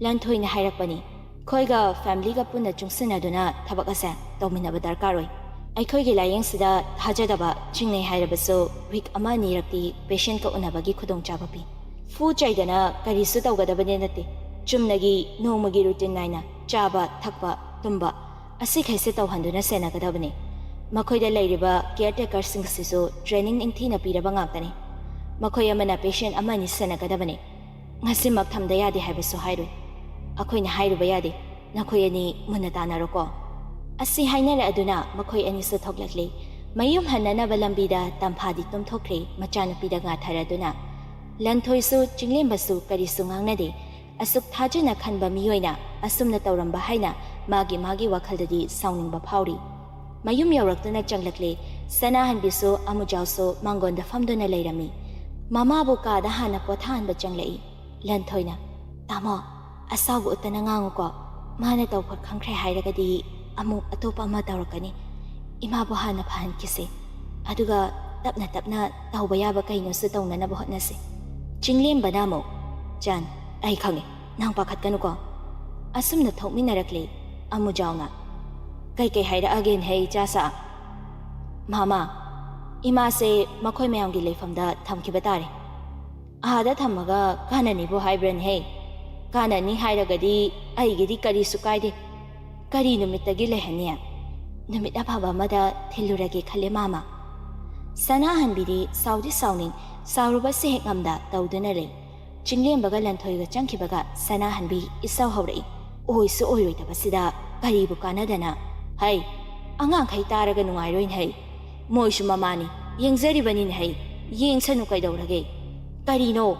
ꯂꯟꯊꯣꯏꯅ ꯍꯥꯏꯔꯛꯄꯅꯤ꯫ ꯑꯩꯈꯣꯏꯒ ꯐꯦꯃꯤꯂꯤꯒ ꯄꯨꯟꯅ ꯆꯨꯡꯁꯤꯟꯅꯗꯨꯅ ꯊꯕꯛ ꯑꯁꯦ ꯇꯧꯃꯤꯟꯅꯕ ꯗꯔꯀꯥꯔ ꯑꯣꯏ꯫ ꯑꯩꯈꯣꯏꯒꯤ ꯂꯥꯏꯌꯦꯡꯁꯤꯗ ꯊꯥꯖꯗꯕ ꯆꯤꯡꯅꯩ ꯍꯥꯏꯔꯕꯁꯨ ꯋꯤꯛ ꯑꯃ ꯑꯅꯤꯔꯛꯇꯤ ꯄꯦꯁꯦꯟꯠꯀ ꯎꯅꯕꯒꯤ ꯈꯨꯗꯣꯡꯆꯥꯕ ꯄꯤ꯫ ꯐꯨ ꯆꯩꯗꯅ ꯀꯔꯤꯁꯨ ꯇꯧꯒꯗꯕꯗꯤ ꯅꯠꯇꯦ꯫ ꯆꯨꯝꯅꯒꯤ ꯅꯣꯡꯃꯒꯤ ꯔꯨꯇꯤꯟ ꯅꯥꯏꯅ ꯆꯥꯕ, ꯊꯛꯄ, ꯇꯨꯝꯕ ꯑꯁꯤꯈꯩꯁꯦ ꯇꯧꯍꯟꯗꯨꯅ ꯁꯦꯟꯅꯒꯗꯕꯅꯤ꯫ ꯃꯈꯣꯏꯗ ꯂꯩꯔꯤꯕ ꯀꯤꯌꯔ ꯇꯦꯀꯔꯁꯤꯡꯁꯤꯁꯨ ꯇ꯭ꯔꯦꯅꯤꯡ ꯅꯤꯡꯊꯤꯅ ꯄꯤꯔꯕ ꯉꯥꯛꯇꯅꯤ꯫ ꯃꯈꯣꯏ ꯑꯃꯅ ꯄꯦꯁꯦꯟꯠ ꯑꯃ ꯑꯅꯤ ꯁꯦꯟꯅꯒꯗꯕꯅꯤ꯫ ꯉꯁꯤꯃꯛ ꯊꯝꯗ ꯌꯥꯗꯦ ꯍꯥꯏꯕꯁꯨ ꯍꯥꯏꯔꯨꯏ꯫ ꯑꯩꯈꯣꯏꯅ ꯍꯥꯏꯔꯨꯕ ꯌꯥꯗꯦ, "ꯅꯈꯣꯏ ꯑꯅꯤ ꯃꯨꯟꯅ ꯇꯥꯟꯅꯔꯣꯀꯣ"꯫ ꯑꯁꯤ ꯍꯥꯏꯅꯔꯛꯑꯗꯨꯅ ꯃꯈꯣꯏ ꯑꯅꯤꯁꯨ ꯊꯣꯛꯂꯛꯂꯤ꯫ ꯃꯌꯨꯝ ꯍꯟꯅꯅꯕ ꯂꯝꯕꯤꯗ ꯇꯝꯐꯥꯗꯤ ꯇꯨꯝꯊꯣꯛꯈ꯭ꯔꯦ, ꯃꯆꯥꯅꯨꯄꯤꯗ ꯉꯥꯊꯔꯗꯨꯅ꯫ ꯂꯟꯊꯣꯏꯁꯨ ꯆꯤꯡꯂꯦꯝꯕꯁꯨ ꯀꯔꯤꯁꯨ ꯉꯥꯡꯅꯗꯦ꯫ ꯑꯁꯨꯛ ꯊꯥꯖꯅ ꯈꯟꯕ ꯃꯤꯑꯣꯏꯅ ꯑꯁꯨꯝꯅ ꯇꯧꯔꯝꯕ ꯍꯥꯏꯅ ꯃꯥꯒꯤ ꯃꯥꯒꯤ ꯋꯥꯈꯜꯗꯗꯤ ꯁꯥꯎꯅꯤꯡꯕ ꯐꯥꯎꯔꯤ꯫ ꯃꯌꯨꯝ ꯌꯧꯔꯛꯇꯨꯅ ꯆꯪꯂꯛꯂꯦ꯫ ꯁꯅꯥꯍꯟꯕꯤꯁꯨ ꯑꯃꯨꯖꯥꯎꯁꯨ ꯃꯥꯡꯒꯣꯟꯗ ꯐꯝꯗꯨꯅ ꯂꯩꯔꯝꯃꯤ꯫ ꯃꯃꯥꯕꯨ ꯀꯥꯗ ꯍꯥꯟꯅ ꯄꯣꯊꯥꯍꯟꯕ ꯆꯪꯂꯛꯏ꯫ ꯂꯟꯊꯣꯏꯅ, "ꯇꯥꯃꯣ, ꯑꯁꯥꯎꯕ ꯎꯠꯇꯅ ꯉꯥꯡꯉꯨꯀꯣ꯫ ꯃꯥꯅ ꯇꯧꯕ ꯈꯪꯈ꯭ꯔꯦ ꯍꯥꯏꯔꯒꯗꯤ ꯑꯃꯨꯛ ꯑꯇꯣꯞꯄ ꯑꯃ ꯇꯧꯔꯛꯀꯅꯤ꯫ ꯏꯃꯥꯕꯨ ꯍꯥꯟꯅ ꯐꯍꯟꯈꯤꯁꯦ꯫ ꯑꯗꯨꯒ ꯇꯞꯅ ꯇꯞꯅ ꯇꯧꯕ ꯌꯥꯕ ꯀꯩꯅꯣꯁꯨ ꯇꯧꯅꯅꯕ ꯍꯣꯠꯅꯁꯦ"꯫ ꯆꯤꯡꯂꯦꯝꯕꯅ ꯑꯃꯨꯛ, "ꯆꯟ, ꯑꯩ ꯈꯪꯉꯦ, ꯅꯪ ꯄꯥꯈꯠꯀꯅꯨꯀꯣ"꯫ ꯑꯁꯨꯝꯅ ꯊꯣꯛꯃꯤꯟꯅꯔꯛꯂꯦ꯫ ꯑꯃꯨꯖꯥꯎꯅ, "ꯀꯩꯀꯩ ꯍꯥꯏꯔꯛꯑꯒꯦꯅꯦꯍꯦ ꯏꯆꯥꯁꯥ?" "ꯃꯥꯃꯥ, ꯏꯃꯥꯁꯦ ꯃꯈꯣꯏ ꯃꯌꯥꯝꯒꯤ ꯂꯩꯐꯝꯗ ꯊꯝꯈꯤꯕ ꯇꯥꯔꯦ"꯫ "ꯑꯥꯗ ꯊꯝꯃꯒ ꯀꯥꯟꯅꯅꯤꯕꯨ ꯍꯥꯏꯕ꯭ꯔꯅꯦꯍꯦ? ꯀꯥꯟꯅꯅꯤ ꯍꯥꯏꯔꯒꯗꯤ ꯑꯩꯒꯤꯗꯤ ꯀꯔꯤꯁꯨ ꯀꯥꯏꯗꯦ꯫ ꯀꯔꯤ ꯅꯨꯃꯤꯠꯇꯒꯤ ꯂꯩꯍꯟꯅꯤ? ꯅꯨꯃꯤꯠ ꯑꯐꯕ ꯑꯃꯗ ꯊꯤꯜꯂꯨꯔꯒꯦ ꯈꯜꯂꯦ ꯃꯥꯃꯥ"꯫ ꯁꯅꯥꯍꯟꯕꯤꯗꯤ ꯁꯥꯎꯗꯤ ꯁꯥꯎꯅꯤꯡ, ꯁꯥꯎꯔꯨꯕꯁꯦ ꯍꯦꯛ ꯉꯝꯗ ꯇꯧꯗꯨꯅ ꯂꯩ꯫ ꯆꯤꯡꯂꯦꯝꯕꯒ ꯂꯟꯊꯣꯏꯒ ꯆꯪꯈꯤꯕꯒ ꯁꯅꯥꯍꯟꯕꯤ ꯏꯁꯧ ꯍꯧꯔꯛꯏ꯫ ꯑꯣꯏꯁꯨ ꯑꯣꯏꯔꯣꯏꯗꯕꯁꯤꯗ ꯀꯔꯤꯕꯨ ꯀꯥꯟꯅꯗꯅ? "ꯍꯩ, ꯑꯉꯥꯡꯈꯩ ꯇꯥꯔꯒ ꯅꯨꯡꯉꯥꯏꯔꯣꯏꯅꯦ ꯍꯩ꯫ ꯃꯣꯏꯁꯨ ꯃꯃꯥꯅꯤ, ꯌꯦꯡꯖꯔꯤꯕꯅꯤꯅꯦ ꯍꯩ꯫ ꯌꯦꯡꯁꯅꯨ ꯀꯩꯗꯧꯔꯒꯦ? ꯀꯔꯤꯅꯣ?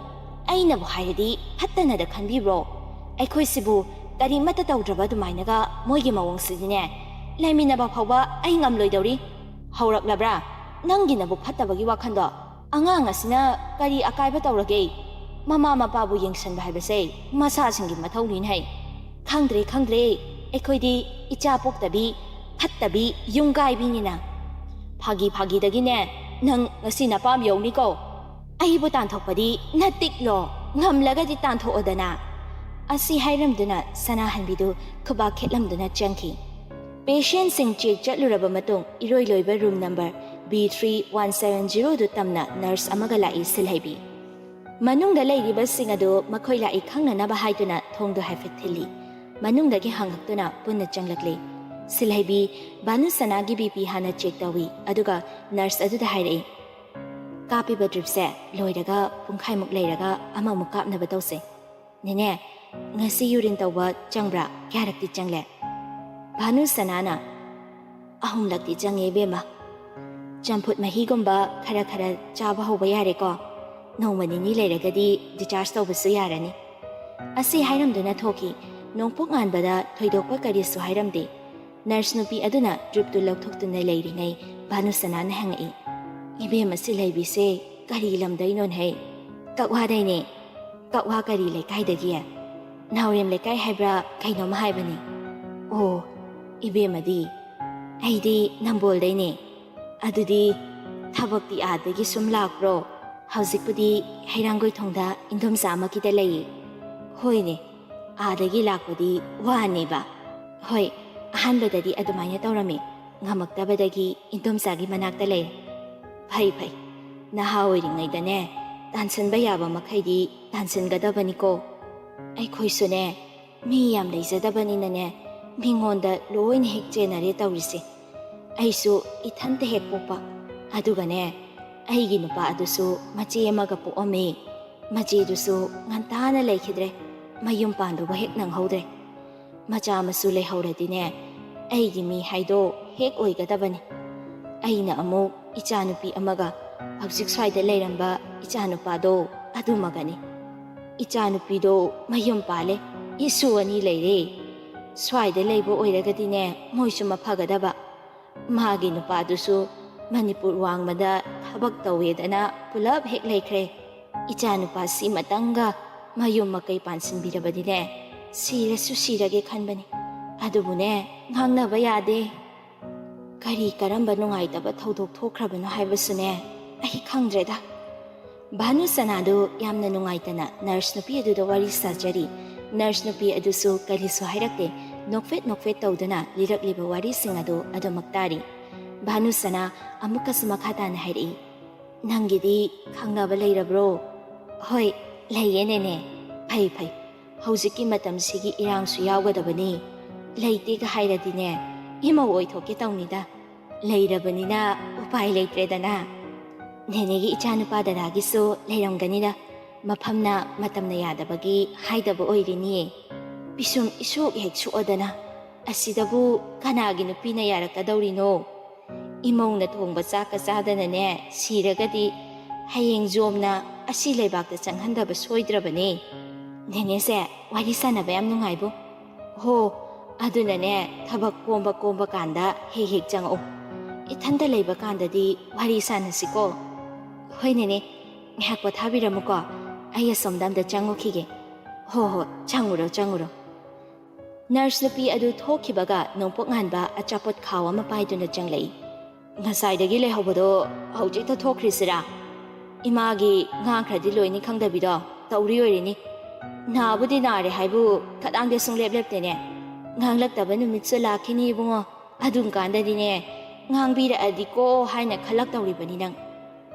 ꯑꯩꯅꯕꯨ ꯍꯥꯏꯔꯗꯤ ꯐꯠꯇꯅꯗ ꯈꯟꯕꯤꯕ꯭ꯔꯣ? ꯑꯩꯈꯣꯏꯁꯤꯕꯨ ꯀꯔꯤꯃꯠꯇ ꯇꯧꯗ꯭ꯔꯕ ꯑꯗꯨꯃꯥꯏꯅꯒ ꯃꯣꯏꯒꯤ ꯃꯑꯣꯡꯁꯤꯗꯤꯅꯦ꯫ ꯂꯩꯃꯤꯟꯅꯕ ꯐꯥꯎꯕ ꯑꯩ ꯉꯝꯂꯣꯏꯗꯧꯔꯤ"꯫ "ꯍꯧꯔꯛꯂꯕ꯭ꯔꯥ ꯅꯪꯒꯤ ꯅꯕꯨꯛ ꯐꯠꯇꯕꯒꯤ ꯋꯥꯈꯜꯗꯣ? ꯑꯉꯥꯡ ꯑꯁꯤꯅ ꯀꯔꯤ ꯑꯀꯥꯏꯕ ꯇꯧꯔꯒꯦ? ꯃꯃꯥ ꯃꯄꯥꯕꯨ ꯌꯦꯡꯁꯤꯟꯕ ꯍꯥꯏꯕꯁꯦ ꯃꯁꯥꯁꯤꯡꯒꯤ ꯃꯊꯧꯅꯤꯅꯦ ꯍꯩ"꯫ "ꯈꯪꯗ꯭ꯔꯦ, ꯈꯪꯗ꯭ꯔꯦ, ꯑꯩꯈꯣꯏꯗꯤ ꯏꯆꯥ ꯄꯣꯛꯇꯕꯤ, ꯐꯠꯇꯕꯤ, ꯌꯨꯝ ꯀꯥꯏꯕꯤꯅꯤꯅ"꯫ "ꯐꯥꯒꯤ ꯐꯥꯒꯤꯗꯒꯤꯅꯦ, ꯅꯪ ꯉꯁꯤ ꯅꯄꯥꯝ ꯌꯧꯅꯤꯀꯣ꯫ ꯑꯩꯕꯨ ꯇꯥꯟꯊꯣꯛꯄꯗꯤ ꯅꯇꯤꯛꯂꯣ? ꯉꯝꯂꯒꯗꯤ ꯇꯥꯟꯊꯣꯛꯑꯣꯗꯅ꯫ ꯑꯁꯤ ꯍꯥꯏꯔꯝꯗꯨꯅ ꯁꯅꯥꯍꯟꯕꯤꯗꯨ ꯈꯨꯕꯥꯛ ꯈꯦꯠꯂꯝꯗꯨꯅ ꯆꯪꯈꯤ꯫ ꯄꯦꯁꯦꯟꯁꯤꯡ ꯆꯦꯛ ꯆꯠꯂꯨꯔꯕ ꯃꯇꯨꯡ, ꯏꯔꯣꯏ ꯂꯣꯏꯕ room number B three one seven ꯖꯤꯔꯣꯗꯨ ꯇꯝꯅ ꯅꯔꯁ ꯑꯃꯒ ꯂꯥꯛꯏ ꯁꯤꯜꯍꯩꯕꯤ꯫ ꯃꯅꯨꯡꯗ ꯂꯩꯔꯤꯕꯁꯤꯡ ꯑꯗꯨ ꯃꯈꯣꯏ ꯂꯥꯛꯏ ꯈꯪꯅꯅꯕ ꯍꯥꯏꯗꯨꯅ ꯊꯣꯡꯗꯨ ꯍꯥꯏꯐꯦꯠ ꯊꯤꯜꯂꯤ꯫ ꯃꯅꯨꯡꯗꯒꯤ ꯍꯥꯡꯉꯛꯇꯨꯅ ꯄꯨꯟꯅ ꯆꯪꯂꯛꯂꯤ꯫ ꯁꯤꯜꯍꯩꯕꯤ ꯚꯥꯅꯨꯁꯅꯥꯒꯤ ꯕꯤ ꯄꯤ ꯍꯥꯟꯅ ꯆꯦꯛ ꯇꯧꯏ, ꯑꯗꯨꯒ ꯅꯔꯁ ꯑꯗꯨꯗ ꯍꯥꯏꯔꯛꯏ, "ꯀꯥꯞꯄꯤꯕ ꯗ꯭ꯔꯤꯞꯁꯦ ꯂꯣꯏꯔꯒ ꯄꯨꯡꯈꯥꯏꯃꯨꯛ ꯂꯩꯔꯒ ꯑꯃꯃꯨꯛ ꯀꯥꯞꯅꯕ ꯇꯧꯁꯦ꯫ ꯅꯦꯅꯦ, ꯉꯁꯤ ꯌꯨꯔꯤꯟ ꯇꯧꯕ ꯆꯪꯕ꯭ꯔꯥ? ꯀꯌꯥꯔꯛꯇꯤ ꯆꯪꯂꯦ?" ꯚꯥꯅꯨꯁꯅꯥꯅ, "ꯑꯍꯨꯝꯂꯛꯇꯤ ꯆꯪꯉꯦ ꯏꯕꯦꯝꯃ꯫ ꯆꯝꯐꯨꯠ ꯃꯍꯤꯒꯨꯝꯕ ꯈꯔ ꯈꯔ ꯆꯥꯕ ꯍꯧꯕ ꯌꯥꯔꯦꯀꯣ꯫ ꯅꯣꯡꯃ ꯅꯤꯅꯤ ꯂꯩꯔꯒꯗꯤ ꯗꯤꯆꯥꯔꯖ ꯇꯧꯕꯁꯨ ꯌꯥꯔꯅꯤ"꯫ ꯑꯁꯤ ꯍꯥꯏꯔꯝꯗꯨꯅ ꯊꯣꯛꯈꯤ꯫ ꯅꯣꯡꯄꯣꯛ ꯉꯥꯟꯕꯗ ꯊꯣꯏꯗꯣꯛꯄ ꯀꯔꯤꯁꯨ ꯍꯥꯏꯔꯝꯗꯦ꯫ ꯅꯔꯁ ꯅꯨꯄꯤ ꯑꯗꯨꯅ ꯗ꯭ꯔꯤꯞꯇꯨ ꯂꯧꯊꯣꯛꯇꯨꯅ ꯂꯩꯔꯤꯉꯩ ꯚꯥꯅꯨꯁꯅꯥꯅ ꯍꯪꯉꯛꯏ, "ꯏꯕꯦꯝꯃ ꯁꯤꯜꯍꯩꯕꯤꯁꯦ ꯀꯔꯤ ꯂꯝꯗꯩꯅꯣꯅꯦ ꯍꯩ?" "ꯀꯛꯋꯥꯗꯩꯅꯦ"꯫ "ꯀꯛꯋꯥ ꯀꯔꯤ ꯂꯩꯀꯥꯏꯗꯒꯤ?" "ꯅꯥꯎꯔꯦꯝ ꯂꯩꯀꯥꯏ ꯍꯥꯏꯕ꯭ꯔꯥ ꯀꯩꯅꯣꯝ ꯍꯥꯏꯕꯅꯤ"꯫ "ꯑꯣ, ꯏꯕꯦꯝꯃꯗꯤ?" "ꯑꯩꯗꯤ ꯅꯝꯕꯣꯜꯗꯩꯅꯦ"꯫ "ꯑꯗꯨꯗꯤ ꯊꯕꯛꯇꯤ ꯑꯥꯗꯒꯤ ꯁꯨꯝ ꯂꯥꯛꯄ꯭ꯔꯣ?" "ꯍꯧꯖꯤꯛꯄꯨꯗꯤ ꯍꯩꯔꯥꯡꯒꯣꯏꯊꯣꯡꯗ ꯏꯟꯗꯣꯝꯆꯥ ꯑꯃꯒꯤꯗ ꯂꯩꯌꯦ"꯫ "ꯍꯣꯏꯅꯦ, ꯑꯥꯗꯒꯤ ꯂꯥꯛꯄꯗꯤ ꯋꯥꯅꯦꯕ"꯫ "ꯍꯣꯏ, ꯑꯍꯥꯟꯕꯗꯗꯤ ꯑꯗꯨꯃꯥꯏꯅ ꯇꯧꯔꯝꯃꯤ, ꯉꯝꯃꯛꯇꯕꯗꯒꯤ ꯏꯟꯗꯣꯝꯆꯥꯒꯤ ꯃꯅꯥꯛꯇ ꯂꯩꯔꯦ"꯫ "ꯐꯩ ꯐꯩ, ꯅꯍꯥ ꯑꯣꯏꯔꯤꯉꯩꯗꯅꯦ ꯇꯥꯟꯁꯤꯟꯕ ꯌꯥꯕ ꯃꯈꯩꯗꯤ ꯇꯥꯟꯁꯤꯟꯒꯗꯕꯅꯤꯀꯣ꯫ ꯑꯩꯈꯣꯏꯁꯨꯅꯦ ꯃꯤ ꯌꯥꯝ ꯂꯩꯖꯗꯕꯅꯤꯅꯅꯦ, ꯃꯤꯉꯣꯟꯗ ꯂꯣꯏꯅ ꯍꯦꯛ ꯆꯦꯟꯅꯔꯦ ꯇꯧꯔꯤꯁꯦ꯫ ꯑꯩꯁꯨ ꯏꯊꯟꯇ ꯍꯦꯛ ꯄꯣꯛꯄ, ꯑꯗꯨꯒꯅꯦ ꯑꯩꯒꯤ ꯅꯨꯄꯥ ꯑꯗꯨꯁꯨ ꯃꯆꯦ ꯑꯃꯒ ꯄꯣꯛꯑꯝꯃꯤ꯫ ꯃꯆꯦꯗꯨꯁꯨ ꯉꯟꯇꯥꯅ ꯂꯩꯈꯤꯗ꯭ꯔꯦ, ꯃꯌꯨꯝ ꯄꯥꯟꯗꯧꯕ ꯍꯦꯛ ꯅꯪꯍꯧꯗ꯭ꯔꯦ꯫ ꯃꯆꯥ ꯃꯁꯨ ꯂꯩꯍꯧꯔꯗꯤꯅꯦ ꯑꯩꯒꯤ ꯃꯤ ꯍꯥꯏꯗꯣ ꯍꯦꯛ ꯑꯣꯏꯒꯗꯕꯅꯤ꯫ ꯑꯩꯅ ꯑꯃꯨꯛ ꯏꯆꯥꯅꯨꯄꯤ ꯑꯃꯒ ꯍꯧꯖꯤꯛ ꯁ꯭ꯋꯥꯏꯗ ꯂꯩꯔꯝꯕ ꯏꯆꯥꯅꯨꯄꯥꯗꯣ ꯑꯗꯨꯃꯒꯅꯤ꯫ ꯏꯆꯥꯅꯨꯄꯤꯗꯣ ꯃꯌꯨꯝ ꯄꯥꯜꯂꯦ, ꯏꯁꯨ ꯑꯅꯤ ꯂꯩꯔꯦ꯫ ꯁ꯭ꯋꯥꯏꯗ ꯂꯩꯕ ꯑꯣꯏꯔꯒꯗꯤꯅꯦ ꯃꯣꯏꯁꯨ ꯃꯐꯒꯗꯕ꯫ ꯃꯥꯒꯤ ꯅꯨꯄꯥꯗꯨꯁꯨ ꯃꯅꯤꯄꯨꯔ ꯋꯥꯡꯃꯗ ꯊꯕꯛ ꯇꯧꯋꯦꯗꯅ ꯄꯨꯂꯞ ꯍꯦꯛ ꯂꯩꯈ꯭ꯔꯦ꯫ ꯏꯆꯥꯅꯨꯄꯥ ꯁꯤꯃꯇꯪꯒ ꯃꯌꯨꯝ ꯃꯀꯩ ꯄꯥꯟꯁꯤꯟꯕꯤꯔꯕꯗꯤꯅꯦ ꯁꯤꯔꯁꯨ ꯁꯤꯔꯒꯦ ꯈꯟꯕꯅꯤ꯫ ꯑꯗꯨꯕꯨꯅꯦ ꯉꯥꯡꯅꯕ ꯌꯥꯗꯦ꯫ ꯀꯔꯤ ꯀꯔꯝꯕ ꯅꯨꯡꯉꯥꯏꯇꯕ ꯊꯧꯗꯣꯛ ꯊꯣꯛꯈ꯭ꯔꯕꯅꯣ ꯍꯥꯏꯕꯁꯨꯅꯦ ꯑꯩ ꯈꯪꯗ꯭ꯔꯦꯗ"꯫ ꯚꯥꯅꯨꯁꯅꯥꯗꯨ ꯌꯥꯝꯅ ꯅꯨꯡꯉꯥꯏꯇꯅ ꯅꯔꯁ ꯅꯨꯄꯤ ꯑꯗꯨꯗ ꯋꯥꯔꯤ ꯁꯥꯖꯔꯤ꯫ ꯅꯔꯁ ꯅꯨꯄꯤ ꯑꯗꯨꯁꯨ ꯀꯔꯤꯁꯨ ꯍꯥꯏꯔꯛꯇꯦ꯫ ꯅꯣꯛꯐꯦꯠ ꯅꯣꯛꯐꯦꯠ ꯇꯧꯗꯨꯅ ꯂꯤꯔꯛꯂꯤꯕ ꯋꯥꯔꯤꯁꯤꯡ ꯑꯗꯨ ꯑꯗꯨꯃꯛ ꯇꯥꯔꯤ꯫ ꯚꯥꯅꯨꯁꯅꯥ ꯑꯃꯨꯛꯀꯁꯨ ꯃꯈꯥ ꯇꯥꯅ ꯍꯥꯏꯔꯛꯏ, "ꯅꯪꯒꯤꯗꯤ ꯈꯪꯅꯕ ꯂꯩꯔꯕ꯭ꯔꯣ?" "ꯍꯣꯏ, ꯂꯩꯌꯦ ꯅꯦꯅꯦ꯫ ꯐꯩ ꯐꯩ, ꯍꯧꯖꯤꯛꯀꯤ ꯃꯇꯝꯁꯤꯒꯤ ꯏꯔꯥꯡꯁꯨ ꯌꯥꯎꯒꯗꯕꯅꯤ꯫ ꯂꯩꯇꯦꯒ ꯍꯥꯏꯔꯗꯤꯅꯦ, ꯏꯃꯧ ꯑꯣꯏꯊꯣꯛꯀꯦ ꯇꯧꯅꯤꯗ꯫ ꯂꯩꯔꯕꯅꯤꯅ ꯎꯄꯥꯏ ꯂꯩꯇ꯭ꯔꯦꯗꯅ꯫ ꯅꯦꯅꯦꯒꯤ ꯏꯆꯥꯅꯨꯄꯥ ꯗꯗꯥꯒꯤꯁꯨ ꯂꯩꯔꯝꯒꯅꯤꯗ꯫ ꯃꯐꯝꯅ ꯃꯇꯝꯅ ꯌꯥꯗꯕꯒꯤ ꯍꯥꯏꯗꯕ ꯑꯣꯏꯔꯤꯅꯤꯌꯦ꯫ ꯄꯤꯁꯨꯝ ꯏꯁꯨꯛ ꯍꯦꯛ ꯁꯨꯛꯑꯗꯅ꯫ ꯑꯁꯤꯗꯕꯨ ꯀꯅꯥꯒꯤ ꯅꯨꯄꯤꯅ ꯌꯥꯔꯛꯀꯗꯧꯔꯤꯅꯣ? ꯏꯃꯧꯅ ꯊꯣꯡꯕ ꯆꯥꯛꯀ ꯆꯥꯗꯅꯅꯦ ꯁꯤꯔꯒꯗꯤ ꯍꯌꯦꯡ ꯖꯣꯝꯅ ꯑꯁꯤ ꯂꯩꯕꯥꯛꯇ ꯆꯪꯍꯟꯗꯕ ꯁꯣꯏꯗ꯭ꯔꯕꯅꯦ꯫ ꯅꯦꯅꯦꯁꯦ ꯋꯥꯔꯤ ꯁꯥꯟꯅꯕ ꯌꯥꯝ ꯅꯨꯡꯉꯥꯏꯕꯨ꯫ ꯍꯣ, ꯑꯗꯨꯅꯅꯦ, ꯊꯕꯛ ꯀꯣꯝꯕ ꯀꯣꯝꯕ ꯀꯥꯟꯗ ꯍꯦꯛ ꯍꯦꯛ ꯆꯪꯉꯛꯎ꯫ ꯏꯊꯟꯇ ꯂꯩꯕ ꯀꯥꯟꯗꯗꯤ ꯋꯥꯔꯤ ꯁꯥꯟꯅꯁꯤꯀꯣ꯫ ꯍꯣꯏ ꯅꯦꯅꯦ, ꯉꯥꯏꯍꯥꯛ ꯄꯣꯊꯥꯕꯤꯔꯝꯃꯨꯀꯣ꯫ ꯑꯩ ꯑꯁꯣꯝꯗ ꯑꯝꯇ ꯆꯪꯉꯨꯈꯤꯒꯦ꯫ ꯍꯣ ꯍꯣ, ꯆꯪꯉꯨꯔꯣ ꯆꯪꯉꯨꯔꯣ꯫ ꯅꯔꯁ ꯅꯨꯄꯤ ꯑꯗꯨ ꯊꯣꯛꯈꯤꯕꯒ ꯅꯣꯡꯄꯣꯛ ꯉꯥꯟꯕ ꯑꯆꯥꯄꯣꯠ ꯈꯥꯎ ꯑꯃ ꯄꯥꯏꯗꯨꯅ ꯆꯪꯂꯛꯏ꯫ ꯉꯁꯥꯏꯗꯒꯤ ꯂꯩꯍꯧꯕꯗꯣ ꯍꯧꯖꯤꯛꯇ ꯊꯣꯛꯈ꯭ꯔꯤꯁꯤꯔꯥ? ꯏꯃꯥꯒꯤ ꯉꯥꯡꯈ꯭ꯔꯗꯤ ꯂꯣꯏꯅꯤ ꯈꯪꯗꯕꯤꯗꯣ ꯇꯧꯔꯤ ꯑꯣꯏꯔꯤꯅꯤ꯫ ꯅꯥꯕꯨꯗꯤ ꯅꯥꯔꯦ ꯍꯥꯏꯕꯨ ꯈꯗꯥꯡꯗꯤ ꯁꯨꯡꯂꯦꯞ ꯂꯦꯞꯇꯦꯅꯦ꯫ ꯉꯥꯡꯂꯛꯇꯕ ꯅꯨꯃꯤꯠꯁꯨ ꯂꯥꯛꯈꯤꯅꯤ ꯏꯕꯨꯡꯉꯣ꯫ ꯑꯗꯨꯝ ꯀꯥꯟꯗꯗꯤꯅꯦ, ꯉꯥꯡꯕꯤꯔꯛꯑꯗꯤꯀꯣ ꯍꯥꯏꯅ ꯈꯜꯂꯛꯇꯧꯔꯤꯕꯅꯤ ꯅꯪ꯫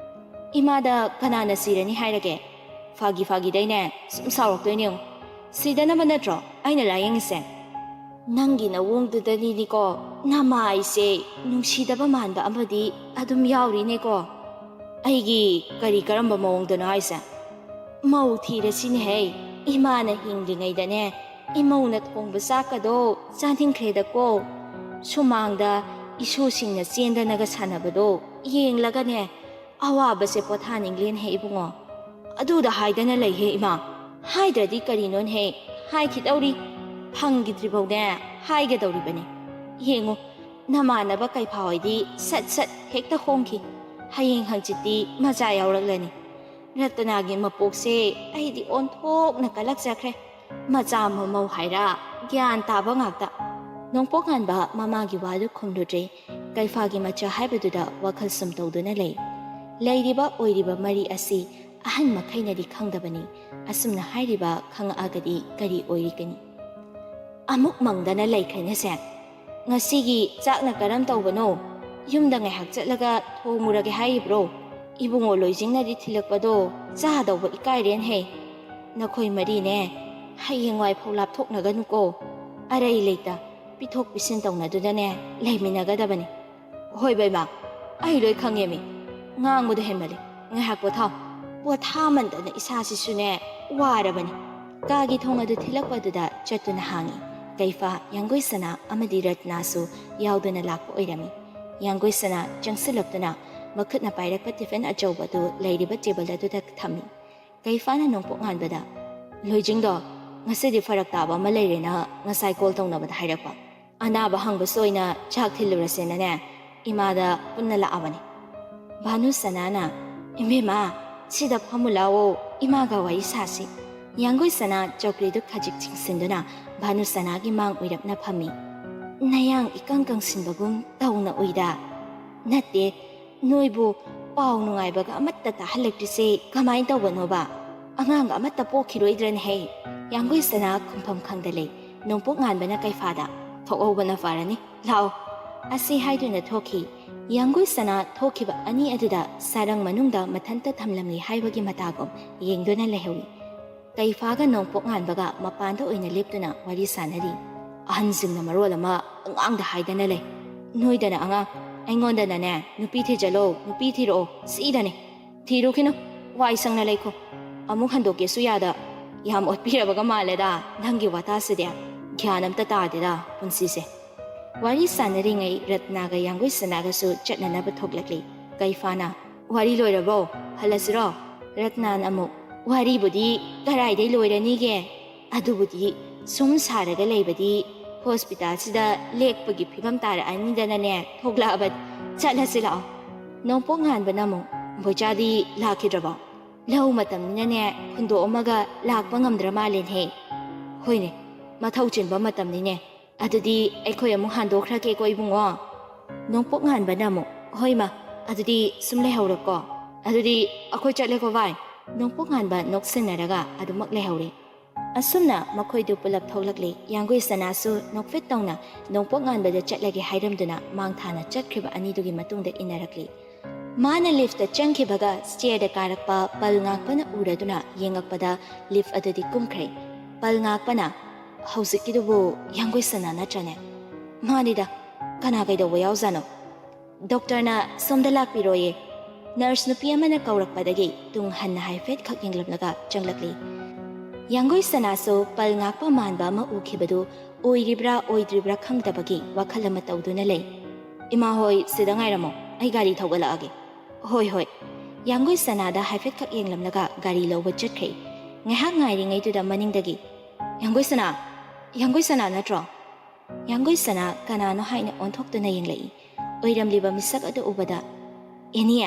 ꯏꯃꯥꯗ ꯀꯅꯥꯅ ꯁꯤꯔꯅꯤ ꯍꯥꯏꯔꯒꯦ? ꯐꯥꯒꯤ ꯐꯥꯒꯤꯗꯩꯅꯦ ꯁꯨꯝ ꯁꯥꯎꯔꯛꯇꯣꯏꯅꯦ ꯌꯦꯡꯉꯨ꯫ ꯁꯤꯗꯅꯕ ꯅꯠꯇ꯭ꯔꯣ ꯑꯩꯅ ꯂꯥꯏꯌꯦꯡꯉꯤꯁꯦ? ꯅꯪꯒꯤ ꯅꯋꯣꯡꯗꯨꯗꯅꯤꯅꯤꯀꯣ ꯅꯃꯥꯏꯁꯦ ꯅꯨꯡꯁꯤꯗꯕ ꯃꯥꯟꯕ ꯑꯃꯗꯤ ꯑꯗꯨꯝ ꯌꯥꯎꯔꯤꯅꯦꯀꯣ꯫ ꯑꯩꯒꯤ ꯀꯔꯤ ꯀꯔꯝꯕ ꯃꯑꯣꯡꯗꯅꯣ ꯍꯥꯏꯁꯦ? ꯃꯧ ꯊꯤꯔꯁꯤꯅꯦꯍꯦ꯫ ꯏꯃꯥꯅ ꯍꯤꯡꯂꯤꯉꯩꯗꯅꯦ ꯏꯃꯧꯅ ꯊꯣꯡꯕ ꯆꯥꯛꯀꯗꯣ ꯆꯥꯅꯤꯡꯈ꯭ꯔꯦꯗꯀꯣ꯫ ꯁꯨꯃꯥꯡꯗ ꯏꯁꯨꯁꯤꯡꯅ ꯆꯦꯟꯗꯅꯒ ꯁꯥꯟꯅꯕꯗꯣ ꯌꯦꯡꯂꯒꯅꯦ ꯑꯋꯥꯕꯁꯦ ꯄꯣꯊꯥꯅꯤꯡꯂꯦꯅꯦꯍꯦ ꯏꯕꯨꯡꯉꯣ꯫ ꯑꯗꯨꯗ ꯍꯥꯏꯗꯅ ꯂꯩꯍꯦ ꯏꯃꯥ꯫ ꯍꯥꯏꯗ꯭ꯔꯗꯤ ꯀꯔꯤꯅꯣꯅꯦꯍꯦ? ꯍꯥꯏꯈꯤꯗꯧꯔꯤ꯫ ꯐꯪꯈꯤꯗ꯭ꯔꯤꯐꯧꯅꯦ ꯍꯥꯏꯒꯗꯧꯔꯤꯕꯅꯤ꯫ ꯌꯦꯡꯉꯨ, ꯅꯃꯥꯟꯅꯕ ꯀꯩꯐꯥ ꯍꯣꯏꯗꯤ ꯁꯠ ꯁꯠ ꯍꯦꯛꯇ ꯍꯣꯡꯈꯤ꯫ ꯍꯌꯦꯡ ꯍꯪꯆꯤꯠꯇꯤ ꯃꯆꯥ ꯌꯥꯎꯔꯛꯂꯅꯤ꯫ ꯔꯇꯅꯥꯒꯤ ꯃꯄꯣꯛꯁꯦ ꯑꯩꯗꯤ ꯑꯣꯟꯊꯣꯛꯅ ꯀꯜꯂꯛꯆꯈ꯭ꯔꯦ꯫ ꯃꯆꯥ ꯃꯃꯧ ꯍꯥꯏꯔ ꯒ꯭ꯌꯥꯟ ꯇꯥꯕ ꯉꯥꯛꯇ꯫ ꯅꯣꯡꯄꯣꯛ ꯉꯥꯟꯕ ꯃꯃꯥꯒꯤ ꯋꯥꯗꯨ ꯈꯨꯝꯂꯨꯗ꯭ꯔꯦ꯫ ꯀꯩꯐꯥꯒꯤ ꯃꯆꯥ ꯍꯥꯏꯕꯗꯨꯗ ꯋꯥꯈꯜ ꯁꯨꯝ ꯇꯧꯗꯨꯅ ꯂꯩ꯫ ꯂꯩꯔꯤꯕ ꯑꯣꯏꯔꯤꯕ ꯃꯔꯤ ꯑꯁꯤ ꯑꯍꯟ ꯃꯈꯩꯅꯗꯤ ꯈꯪꯗꯕꯅꯤ꯫ ꯑꯁꯨꯝꯅ ꯍꯥꯏꯔꯤꯕ ꯈꯪꯉꯛꯑꯒꯗꯤ ꯀꯔꯤ ꯑꯣꯏꯔꯤꯒꯅꯤ? ꯑꯃꯨꯛ ꯃꯪꯗꯅ ꯂꯩꯈ꯭ꯔꯦꯅꯦꯁꯦ꯫ ꯉꯁꯤꯒꯤ ꯆꯥꯛꯅ ꯀꯔꯝ ꯇꯧꯕꯅꯣ? ꯌꯨꯝꯗ ꯉꯥꯏꯍꯥꯛ ꯆꯠꯂꯒ ꯊꯣꯡꯉꯨꯔꯒꯦ ꯍꯥꯏꯔꯤꯕ꯭ꯔꯣ? ꯏꯕꯨꯡꯉꯣ ꯂꯣꯏꯖꯤꯡꯅꯗꯤ ꯊꯤꯜꯂꯛꯄꯗꯣ ꯆꯥꯗꯧꯕ ꯏꯀꯥꯏꯔꯦꯅꯦꯍꯦ꯫ ꯅꯈꯣꯏ ꯃꯔꯤꯅꯦ, ꯍꯌꯦꯡꯋꯥꯏ ꯐꯥꯎ ꯂꯥꯞꯊꯣꯛꯅꯒꯅꯨꯀꯣ꯫ ꯑꯔꯩ ꯂꯩꯇ ꯄꯤꯊꯣꯛ ꯄꯤꯁꯤꯟ ꯇꯧꯅꯗꯨꯅꯅꯦ ꯂꯩꯃꯤꯟꯅꯒꯗꯕꯅꯤ꯫ ꯍꯣꯏ ꯕꯩꯃꯥ, ꯑꯩ ꯂꯣꯏ ꯈꯪꯉꯦꯃꯤ꯫ ꯉꯥꯡꯕꯗꯣ ꯍꯦꯟꯃꯜꯂꯤ꯫ ꯉꯥꯏꯍꯥꯛ ꯄꯣꯊꯥꯎ꯫ ꯄꯣꯊꯥꯃꯟꯗꯅ ꯏꯁꯥꯁꯤꯁꯨꯅꯦ ꯋꯥꯔꯕꯅꯤ꯫ ꯀꯥꯒꯤ ꯊꯣꯡ ꯑꯗꯨ ꯊꯤꯜꯂꯛꯄꯗꯨꯗ ꯆꯠꯇꯨꯅ ꯍꯥꯡꯉꯤ꯫ ꯀꯩꯐꯥ, ꯌꯥꯡꯒꯣꯏ ꯁꯅꯥ ꯑꯃꯗꯤ ꯔꯠꯅꯥꯁꯨ ꯌꯥꯎꯗꯨꯅ ꯂꯥꯛꯄ ꯑꯣꯏꯔꯝꯃꯤ꯫ ꯌꯥꯡꯒꯣꯏ ꯁꯅꯥ ꯆꯪꯁꯤꯜꯂꯛꯇꯨꯅ ꯃꯈꯨꯠꯅ ꯄꯥꯏꯔꯛꯄ ꯇꯤꯐꯤꯟ ꯑꯆꯧꯕ ꯑꯗꯨ ꯂꯩꯔꯤꯕ ꯇꯦꯕꯜ ꯑꯗꯨꯗ ꯊꯝꯃꯤ꯫ ꯀꯩꯐꯥꯅ ꯅꯣꯡꯄꯣꯛ ꯉꯥꯟꯕꯗ, "ꯂꯣꯏꯖꯤꯡꯗꯣ, ꯉꯁꯤꯗꯤ ꯐꯔꯛ ꯇꯥꯕ ꯑꯃ ꯂꯩꯔꯦꯅ ꯉꯁꯥꯏ ꯀꯣꯜ ꯇꯧꯅꯕꯗ ꯍꯥꯏꯔꯛꯄ꯫ ꯑꯅꯥꯕ ꯍꯪꯕꯁꯨ ꯑꯣꯏꯅ ꯆꯥꯛ ꯊꯤꯜꯂꯨꯔꯁꯦꯅꯅꯦ ꯏꯃꯥꯗ ꯄꯨꯟꯅ ꯂꯥꯛꯑꯕꯅꯤ꯫" ꯚꯥꯅꯨ ꯁꯅꯥꯅ, "ꯏꯕꯦꯝꯃ, ꯁꯤꯗ ꯐꯝꯃꯨ ꯂꯥꯛꯑꯣ, ꯏꯃꯥꯒ ꯋꯥꯔꯤ ꯁꯥꯁꯤ꯫" ꯌꯥꯡꯒꯣꯏ ꯁꯅꯥ ꯆꯧꯀ꯭ꯔꯤꯗꯨ ꯈꯖꯤꯛ ꯆꯤꯡꯁꯤꯟꯗꯨꯅ ꯚꯥꯅꯨ ꯁꯅꯥꯒꯤ ꯃꯥꯡ ꯑꯣꯏꯔꯞꯅ ꯐꯝꯃꯤ꯫ "ꯅꯌꯥꯡ ꯏꯀꯪ ꯀꯪꯁꯤꯟꯕꯒꯨꯝ ꯇꯧꯅ ꯎꯏꯗ꯫" "ꯅꯠꯇꯦ, ꯅꯣꯏꯕꯨ ꯄꯥꯎ ꯅꯨꯡꯉꯥꯏꯕꯒ ꯑꯃꯠꯇ ꯇꯥꯍꯜꯂꯛꯇ꯭ꯔꯤꯁꯦ ꯀꯃꯥꯏꯅ ꯇꯧꯕꯅꯣꯕ? ꯑꯉꯥꯡꯒ ꯑꯃꯠꯇ ꯄꯣꯛꯈꯤꯔꯣꯏꯗ꯭ꯔꯅꯦꯍꯦ?" ꯌꯥꯡꯒꯣꯏ ꯁꯅꯥ ꯈꯨꯝꯐꯝ ꯈꯪꯗ ꯂꯩ꯫ ꯅꯣꯡꯄꯣꯛ ꯉꯥꯟꯕꯅ ꯀꯩꯐꯥꯗ, "ꯊꯣꯛꯍꯧꯕꯅ ꯐꯔꯅꯤ, ꯂꯥꯛꯑꯣ꯫" ꯑꯁꯤ ꯍꯥꯏꯗꯨꯅ ꯊꯣꯛꯈꯤ꯫ ꯌꯥꯡꯒꯣꯏ ꯁꯅꯥ ꯊꯣꯛꯈꯤꯕ ꯑꯅꯤ ꯑꯗꯨꯗ ꯁꯥꯔꯪ ꯃꯅꯨꯡꯗ ꯃꯊꯟꯇ ꯊꯝꯂꯝꯂꯤ ꯍꯥꯏꯕꯒꯤ ꯃꯇꯥꯒꯨꯝ ꯌꯦꯡꯗꯨꯅ ꯂꯩꯍꯧꯏ꯫ ꯀꯩꯐꯥꯒ ꯅꯣꯡꯄꯣꯛ ꯉꯥꯟꯕꯒ ꯃꯄꯥꯟꯗ ꯑꯣꯏꯅ ꯂꯦꯞꯇꯨꯅ ꯋꯥꯔꯤ ꯁꯥꯟꯅꯔꯤ꯫ "ꯑꯍꯟꯁꯤꯡꯅ ꯃꯔꯣꯜ ꯑꯃ ꯑꯉꯥꯡꯗ ꯍꯥꯏꯗꯅ ꯂꯩ꯫ ꯅꯣꯏꯗꯅ ꯑꯉꯥꯡ, ꯑꯩꯉꯣꯟꯗꯅꯅꯦ, 'ꯅꯨꯄꯤ ꯊꯤꯖꯜꯂꯣ, ꯅꯨꯄꯤ ꯊꯤꯔꯛꯑꯣ,' ꯁꯤꯗꯅꯤ꯫ ꯊꯤꯔꯨꯈꯤꯅꯨ, ꯋꯥꯏ ꯁꯪꯅ ꯂꯩꯈꯣ꯫ ꯑꯃꯨꯛ ꯍꯟꯗꯣꯛꯀꯦꯁꯨ ꯌꯥꯗ꯫ ꯌꯥꯝ ꯑꯣꯠꯄꯤꯔꯕꯒ ꯃꯥꯜꯂꯦꯗ ꯅꯪꯒꯤ ꯋꯥꯇꯥꯁꯤꯗꯤ꯫ ꯒ꯭ꯌꯥꯟ ꯑꯝꯇ ꯇꯥꯗꯦꯗ ꯄꯨꯟꯁꯤꯁꯦ꯫" ꯋꯥꯔꯤ ꯁꯥꯟꯅꯔꯤꯉꯩ ꯔꯠꯅꯥꯒ ꯌꯥꯡꯒꯣꯏ ꯁꯅꯥꯒꯁꯨ ꯆꯠꯅꯅꯕ ꯊꯣꯛꯂꯛꯂꯤ꯫ ꯀꯩꯐꯥꯅ, "ꯋꯥꯔꯤ ꯂꯣꯏꯔꯕꯣ? ꯍꯜꯂꯁꯤꯔꯣ?" ꯔꯠꯅꯥꯅ ꯑꯃꯨꯛ, "ꯋꯥꯔꯤꯕꯨꯗꯤ ꯀꯔꯥꯏꯗꯩ ꯂꯣꯏꯔꯅꯤꯒꯦ? ꯑꯗꯨꯕꯨꯗꯤ ꯁꯨꯝ ꯁꯥꯔꯒ ꯂꯩꯕꯗꯤ ꯍꯣꯁꯄꯤꯇꯥꯜꯁꯤꯗ ꯂꯦꯛꯄꯒꯤ ꯐꯤꯕꯝ ꯇꯥꯔꯛꯑꯅꯤꯗꯅꯅꯦ ꯊꯣꯛꯂꯛꯑꯕꯅꯤ꯫ ꯆꯠꯂꯁꯤ ꯂꯥꯛꯑꯣ꯫" ꯅꯣꯡꯄꯣꯛ ꯉꯥꯟꯕꯅ ꯑꯃꯨꯛ, "ꯕꯣꯏꯆꯥꯗꯤ ꯂꯥꯛꯈꯤꯗ꯭ꯔꯕꯣ? ꯂꯧ ꯃꯇꯝꯅꯤꯅꯅꯦ ꯍꯨꯟꯗꯣꯛꯑꯝꯃꯒ ꯂꯥꯛꯄ ꯉꯝꯗ꯭ꯔ ꯃꯥꯜꯂꯦꯅꯦꯍꯦ꯫" "ꯍꯣꯏꯅꯦ, ꯃꯊꯧ ꯆꯤꯟꯕ ꯃꯇꯝꯅꯤꯅꯦ꯫ ꯑꯗꯨꯗꯤ ꯑꯩꯈꯣꯏ ꯑꯃꯨꯛ ꯍꯟꯗꯣꯛꯈ꯭ꯔꯒꯦꯀꯣ ꯏꯕꯨꯡꯉꯣ꯫" ꯅꯣꯡꯄꯣꯛ ꯉꯥꯟꯕꯅ ꯑꯃꯨꯛ, "ꯍꯣꯏ ꯃꯥ, ꯑꯗꯨꯗꯤ ꯁꯨꯝ ꯂꯩꯍꯧꯔꯣꯀꯣ꯫ ꯑꯗꯨꯗꯤ ꯑꯩꯈꯣꯏ ꯆꯠꯂꯦꯀꯣ ꯚꯥꯏ꯫ ꯅꯣꯡꯄꯣꯛ ꯉꯥꯟꯕ ꯅꯣꯛꯁꯤꯟꯅꯔꯒ ꯑꯗꯨꯃꯛ ꯂꯩꯍꯧꯔꯦ꯫ ꯑꯁꯨꯝꯅ ꯃꯈꯣꯏꯗꯨ ꯄꯨꯂꯞ ꯊꯣꯛꯂꯛꯂꯤ꯫ ꯌꯥꯡꯒꯣꯏ ꯁꯅꯥꯁꯨ ꯅꯣꯛꯐꯦꯠ ꯇꯧꯅ ꯅꯣꯡꯄꯣꯛ ꯉꯥꯟꯕꯗ ꯆꯠꯂꯒꯦ ꯍꯥꯏꯔꯝꯗꯨꯅ ꯃꯥꯡ ꯊꯥꯅ ꯆꯠꯈ꯭ꯔꯤꯕ ꯑꯅꯤꯗꯨꯒꯤ ꯃꯇꯨꯡꯗ ꯏꯟꯅꯔꯛꯂꯤ꯫ ꯃꯥꯅ ꯂꯤꯐꯇ ꯆꯪꯈꯤꯕꯒ ꯁ꯭ꯇꯦꯌꯔꯗ ꯀꯥꯔꯛꯄ ꯄꯜ ꯉꯥꯛꯄꯅ ꯎꯔꯗꯨꯅ ꯌꯦꯡꯉꯛꯄꯗ ꯂꯤꯐ ꯑꯗꯨꯗꯤ ꯀꯨꯝꯈ꯭ꯔꯦ꯫ ꯄꯜ ꯉꯥꯛꯄꯅ, "ꯍꯧꯖꯤꯛꯀꯤꯗꯨꯕꯨ ꯌꯥꯡꯒꯣꯏ ꯁꯅꯥ ꯅꯠꯇ꯭ꯔꯅꯦ?" "ꯃꯥꯅꯤꯗ, ꯀꯅꯥ ꯀꯩꯗꯧꯕ ꯌꯥꯎꯖꯥꯠꯅꯣ?" "ꯗꯣꯛꯇꯔꯅ ꯁꯣꯝꯗ ꯂꯥꯛꯄꯤꯔꯣꯌꯦ꯫ ꯅꯔꯁ ꯅꯨꯄꯤ ꯑꯃꯅ ꯀꯧꯔꯛꯄꯗꯒꯤ ꯇꯨꯡ ꯍꯟꯅ ꯍꯥꯏꯐꯦꯠ ꯈꯛ ꯌꯦꯡꯂꯝꯂꯒ ꯆꯪꯂꯛꯂꯤ꯫" ꯌꯥꯡꯒꯣꯏ ꯁꯅꯥꯁꯨ ꯄꯜ ꯉꯥꯛꯄ ꯃꯥꯟꯕ ꯑꯃ ꯎꯈꯤꯕꯗꯨ ꯑꯣꯏꯔꯤꯕ꯭ꯔꯥ ꯑꯣꯏꯗ꯭ꯔꯤꯕ꯭ꯔꯥ ꯈꯪꯗꯕꯒꯤ ꯋꯥꯈꯜ ꯑꯃ ꯇꯧꯗꯨꯅ ꯂꯩ꯫ "ꯏꯃꯥ ꯍꯣꯏ ꯁꯤꯗ ꯉꯥꯏꯔꯝꯃꯣ, ꯑꯩ ꯒꯥꯔꯤ ꯊꯧꯒꯠꯂꯛꯑꯒꯦ꯫" "ꯍꯣꯏ, ꯍꯣꯏ꯫" ꯌꯥꯡꯒꯣꯏ ꯁꯅꯥꯗ ꯍꯥꯏꯐꯦꯠ ꯈꯛ ꯌꯦꯡꯂꯝꯂꯒ ꯒꯥꯔꯤ ꯂꯧꯕ ꯆꯠꯈ꯭ꯔꯦ꯫ ꯉꯥꯏꯍꯥꯛ ꯉꯥꯏꯔꯤꯉꯩꯗꯨꯗ ꯃꯅꯤꯡꯗꯒꯤ, "ꯌꯥꯡꯒꯣꯏ ꯁꯅꯥ! ꯌꯥꯡꯒꯣꯏ ꯁꯅꯥ ꯅꯠꯇ꯭ꯔꯣ?" ꯌꯥꯡꯒꯣꯏ ꯁꯅꯥ ꯀꯅꯥꯅꯣ ꯍꯥꯏꯅ ꯑꯣꯟꯊꯣꯛꯇꯨꯅ ꯌꯦꯡꯂꯛꯏ꯫ ꯑꯣꯏꯔꯝꯂꯤꯕ ꯃꯤꯁꯛ ꯑꯗꯨ ꯎꯕꯗ, "ꯑꯦꯅꯤ,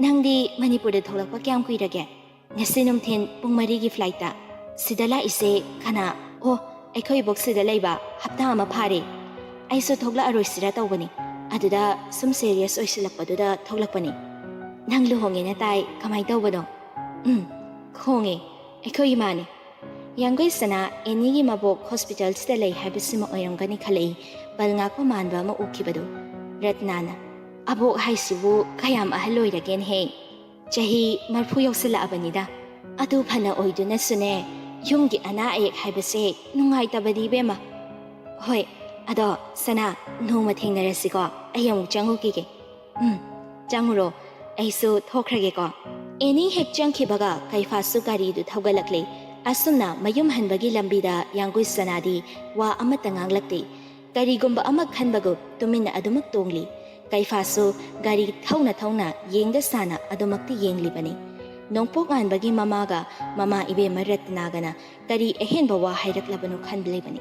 ꯅꯪꯗꯤ ꯃꯅꯤꯄꯨꯔꯗ ꯊꯣꯛꯂꯛꯄ ꯀꯌꯥꯝ ꯀꯨꯏꯔꯒꯦ?" "ꯉꯁꯤ ꯅꯨꯡꯊꯤꯟ ꯄꯨꯡ ꯃꯔꯤꯒꯤ ꯐ꯭ꯂꯥꯏꯠꯇ꯫ ꯁꯤꯗ ꯂꯥꯛꯏꯁꯦ ꯀꯅꯥ? ꯑꯣ, ꯑꯩꯈꯣꯏ ꯏꯕꯣꯛ ꯁꯤꯗ ꯂꯩꯕ ꯍꯞꯇꯥ ꯑꯃ ꯐꯥꯔꯦ꯫ ꯑꯩꯁꯨ ꯊꯣꯛꯂꯛꯑꯔꯣꯏꯁꯤꯔ ꯇꯧꯕꯅꯤ꯫ ꯑꯗꯨꯗ ꯁꯨꯝ ꯁꯦꯔꯤꯌꯁ ꯑꯣꯏꯁꯤꯜꯂꯛꯄꯗꯨꯗ ꯊꯣꯛꯂꯛꯄꯅꯤ꯫" "ꯅꯪ ꯂꯨꯍꯣꯡꯉꯦꯅ ꯇꯥꯏ, ꯀꯃꯥꯏ ꯇꯧꯕꯅꯣ?" "ꯎꯝ, ꯍꯣꯡꯉꯦ꯫ ꯑꯩꯈꯣꯏ ꯏꯃꯥꯅꯦ꯫" ꯌꯥꯡꯒꯣꯏ ꯁꯅꯥ ꯑꯦꯅꯤꯒꯤ ꯃꯕꯣꯛ ꯍꯣꯁꯄꯤꯇꯥꯜꯁꯤꯗ ꯂꯩ ꯍꯥꯏꯕꯁꯤꯃ ꯑꯣꯏꯔꯝꯒꯅꯤ ꯈꯜꯂꯛꯏ ꯄꯜ ꯉꯥꯛꯄ ꯃꯥꯟꯕ ꯑꯃ ꯎꯈꯤꯕꯗꯨ꯫ ꯔꯠꯅꯥꯅ, "ꯑꯕꯣꯛ ꯍꯥꯏꯁꯤꯕꯨ ꯀꯌꯥꯝ ꯑꯍꯜ ꯑꯣꯏꯔꯒꯦꯅꯍꯦ? ꯆꯍꯤ ꯃꯔꯐꯨ ꯌꯧꯁꯤꯜꯂꯛꯑꯕꯅꯤꯗ꯫ ꯑꯗꯨ ꯐꯅ ꯑꯣꯏꯗꯨꯅꯁꯨꯅꯦ, ꯌꯨꯝꯒꯤ ꯑꯅꯥ ꯑꯌꯦꯛ ꯍꯥꯏꯕꯁꯦ ꯅꯨꯡꯉꯥꯏꯇꯕꯅꯤ ꯏꯕꯦꯝꯃ꯫ ꯍꯣꯏ, ꯑꯗꯣ ꯁꯅꯥ, ꯅꯣꯡꯃ ꯊꯦꯡꯅꯔꯁꯤꯀꯣ, ꯑꯩ ꯑꯃꯨꯛ ꯆꯪꯉꯨꯈꯤꯒꯦ꯫" "ꯎꯝ, ꯆꯪꯉꯨꯔꯣ, ꯑꯩꯁꯨ ꯊꯣꯛꯈ꯭ꯔꯒꯦꯀꯣ꯫" ꯑꯦꯅꯤ ꯍꯦꯛ ꯆꯪꯈꯤꯕꯒ ꯀꯩꯐꯥꯁꯨ ꯒꯥꯔꯤꯗꯨ ꯊꯧꯒꯠꯂꯛꯂꯦ꯫ ꯑꯁꯨꯝꯅ ꯃꯌꯨꯝ ꯍꯟꯕꯒꯤ ꯂꯝꯕꯤꯗ ꯌꯥꯡꯒꯣꯏ ꯁꯅꯥꯗꯤ ꯋꯥ ꯑꯃꯠꯇ ꯉꯥꯡꯂꯛꯇꯦ꯫ ꯀꯔꯤꯒꯨꯝꯕ ꯑꯃ ꯈꯟꯕꯒꯨꯝ ꯇꯨꯃꯤꯟꯅ ꯑꯗꯨꯃꯛ ꯇꯣꯡꯂꯤ꯫ ꯀꯩꯐꯥꯁꯨ ꯒꯥꯔꯤ ꯊꯧꯅ ꯊꯧꯅ ꯌꯦꯡꯗ ꯁꯥꯅ ꯑꯗꯨꯃꯛꯇꯤ ꯌꯦꯡꯂꯤꯕꯅꯤ꯫ ꯅꯣꯡꯄꯣꯛ ꯉꯥꯟꯕꯒꯤ ꯃꯃꯥꯒ ꯃꯃꯥ ꯏꯕꯦꯝꯃ ꯔꯠꯅꯥꯒꯅ ꯀꯔꯤ ꯑꯍꯦꯟꯕ ꯋꯥ ꯍꯥꯏꯔꯛꯂꯕꯅꯣ ꯈꯟꯂꯤꯕꯅꯤ꯫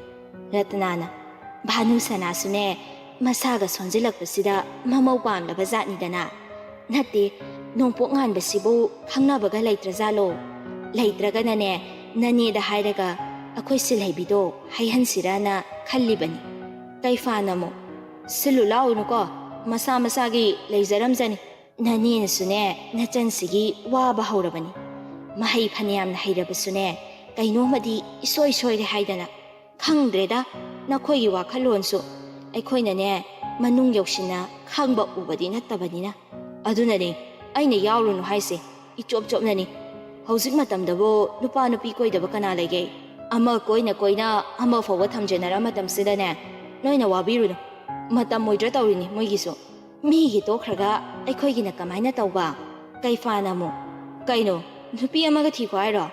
ꯔꯠꯅꯥꯅ, "ꯚꯥꯅꯨ ꯁꯅꯥꯁꯨꯅꯦ, ꯃꯁꯥꯒ ꯁꯣꯟꯖꯤꯜꯂꯛꯄꯁꯤꯗ ꯃꯃꯧ ꯄꯥꯝꯂꯕ ꯖꯥꯠꯅꯤꯗꯅ꯫ ꯅꯠꯇꯦ, ꯅꯣꯡꯄꯣꯛ ꯉꯥꯟꯕꯁꯤꯕꯨ ꯈꯪꯅꯕꯒ ꯂꯩꯇ꯭ꯔꯖꯥꯠꯂꯣ? ꯂꯩꯇ꯭ꯔꯒꯅꯅꯦ, ꯅꯅꯦꯗ ꯍꯥꯏꯔꯒ ꯑꯩꯈꯣꯏ ꯁꯤꯜꯍꯩꯕꯤꯗꯣ ꯍꯩꯍꯟꯁꯤꯔꯅ ꯈꯜꯂꯤꯕꯅꯤ꯫" ꯀꯩꯐꯥꯅ ꯑꯃꯨꯛ, "ꯁꯤꯜꯂꯨ ꯂꯥꯎꯅꯨꯀꯣ, ꯃꯁꯥ ꯃꯁꯥꯒꯤ ꯂꯩꯖꯔꯝꯖꯅꯤ꯫ ꯅꯅꯦꯅꯁꯨꯅꯦ, ꯅꯆꯟꯁꯤꯒꯤ ꯋꯥꯕ ꯍꯧꯔꯕꯅꯤ꯫ ꯃꯍꯩ ꯐꯅꯌꯥꯝꯅ ꯍꯩꯔꯕꯁꯨꯅꯦ, ꯀꯩꯅꯣꯝꯃꯗꯤ ꯏꯁꯣꯏ ꯁꯣꯏꯔꯦ ꯍꯥꯏꯗꯅ꯫ ꯈꯪꯗ꯭ꯔꯦꯗ, ꯅꯈꯣꯏꯒꯤ ꯋꯥꯈꯜꯂꯣꯟꯁꯨ꯫ ꯑꯩꯈꯣꯏꯅꯅꯦ, ꯃꯅꯨꯡ ꯌꯧꯁꯤꯟꯅ ꯈꯪꯕ ꯎꯕꯗꯤ ꯅꯠꯇꯕꯅꯤꯅ꯫ ꯑꯗꯨꯅꯅꯦ ꯑꯩꯅ ꯌꯥꯎꯔꯨꯅꯨ ꯍꯥꯏꯁꯦ, ꯏꯆꯣꯞ ꯆꯣꯞꯅꯅꯤ꯫ ꯍꯧꯖꯤꯛ ꯃꯇꯝꯗꯕꯨ ꯅꯨꯄꯥ ꯅꯨꯄꯤ ꯀꯣꯏꯗꯕ ꯀꯅꯥ ꯂꯩꯒꯦ? ꯑꯃ ꯀꯣꯏꯅ ꯀꯣꯏꯅ ꯑꯃ ꯐꯥꯎꯕ ꯊꯝꯖꯅꯔ ꯃꯇꯝꯁꯤꯗꯅꯦ, ꯅꯣꯏꯅ ꯋꯥꯕꯤꯔꯨꯅꯨ꯫ ꯃꯇꯝ ꯑꯣꯏꯗ꯭ꯔ ꯇꯧꯔꯤꯅꯤ ꯃꯣꯏꯒꯤꯁꯨ꯫ ꯃꯤꯒꯤ ꯇꯣꯛꯈ꯭ꯔꯒ ꯑꯩꯈꯣꯏꯒꯤꯅ ꯀꯃꯥꯏꯅ ꯇꯧꯕ? ꯀꯩꯐꯥꯅ ꯑꯃꯨꯛ? ꯀꯩꯅꯣ, ꯅꯨꯄꯤ ꯑꯃꯒ ꯊꯤꯈꯣ ꯍꯥꯏꯔꯣ?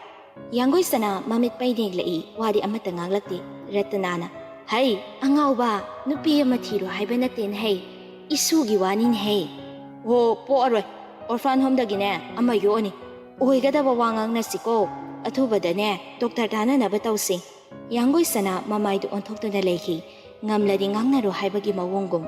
ꯌꯥꯡꯒꯣꯏ ꯁꯅꯥ ꯃꯃꯤꯠ ꯄꯩꯅ ꯌꯦꯡꯂꯛꯏ, ꯋꯥꯗꯤ ꯑꯃꯠꯇ ꯉꯥꯡꯂꯛꯇꯦ꯫ ꯔꯇꯅꯥꯅ, "ꯍꯩ, ꯑꯉꯥꯎꯕ, ꯅꯨꯄꯤ ꯑꯃ ꯊꯤꯔꯣ ꯍꯥꯏꯕ ꯅꯠꯇꯦꯅ ꯍꯩ, ꯏꯁꯨꯒꯤ ꯋꯥꯅꯤꯅ ꯍꯩ"꯫ "ꯑꯣ, ꯄꯣꯛꯑꯔꯣꯏ, ꯑꯣꯔꯐꯥꯟ ꯍꯣꯝꯗꯒꯤꯅꯦ ꯑꯃ ꯌꯣꯛꯑꯅꯤ꯫ ꯑꯣꯏꯒꯗꯕ ꯋꯥ ꯉꯥꯡꯅꯁꯤꯀꯣ, ꯑꯊꯨꯕꯗꯅꯦ ꯗꯣꯛꯇꯔ ꯇꯥꯅꯅꯕ ꯇꯧꯁꯤ"꯫ ꯌꯥꯡꯒꯣꯏ ꯁꯅꯥ ꯃꯃꯥꯏꯗꯨ ꯑꯣꯟꯊꯣꯛꯇꯨꯅ ꯂꯩꯈꯤ, ꯉꯝꯂꯗꯤ ꯉꯥꯡꯅꯔꯣ ꯍꯥꯏꯕꯒꯤ ꯃꯑꯣꯡꯒꯨꯝ꯫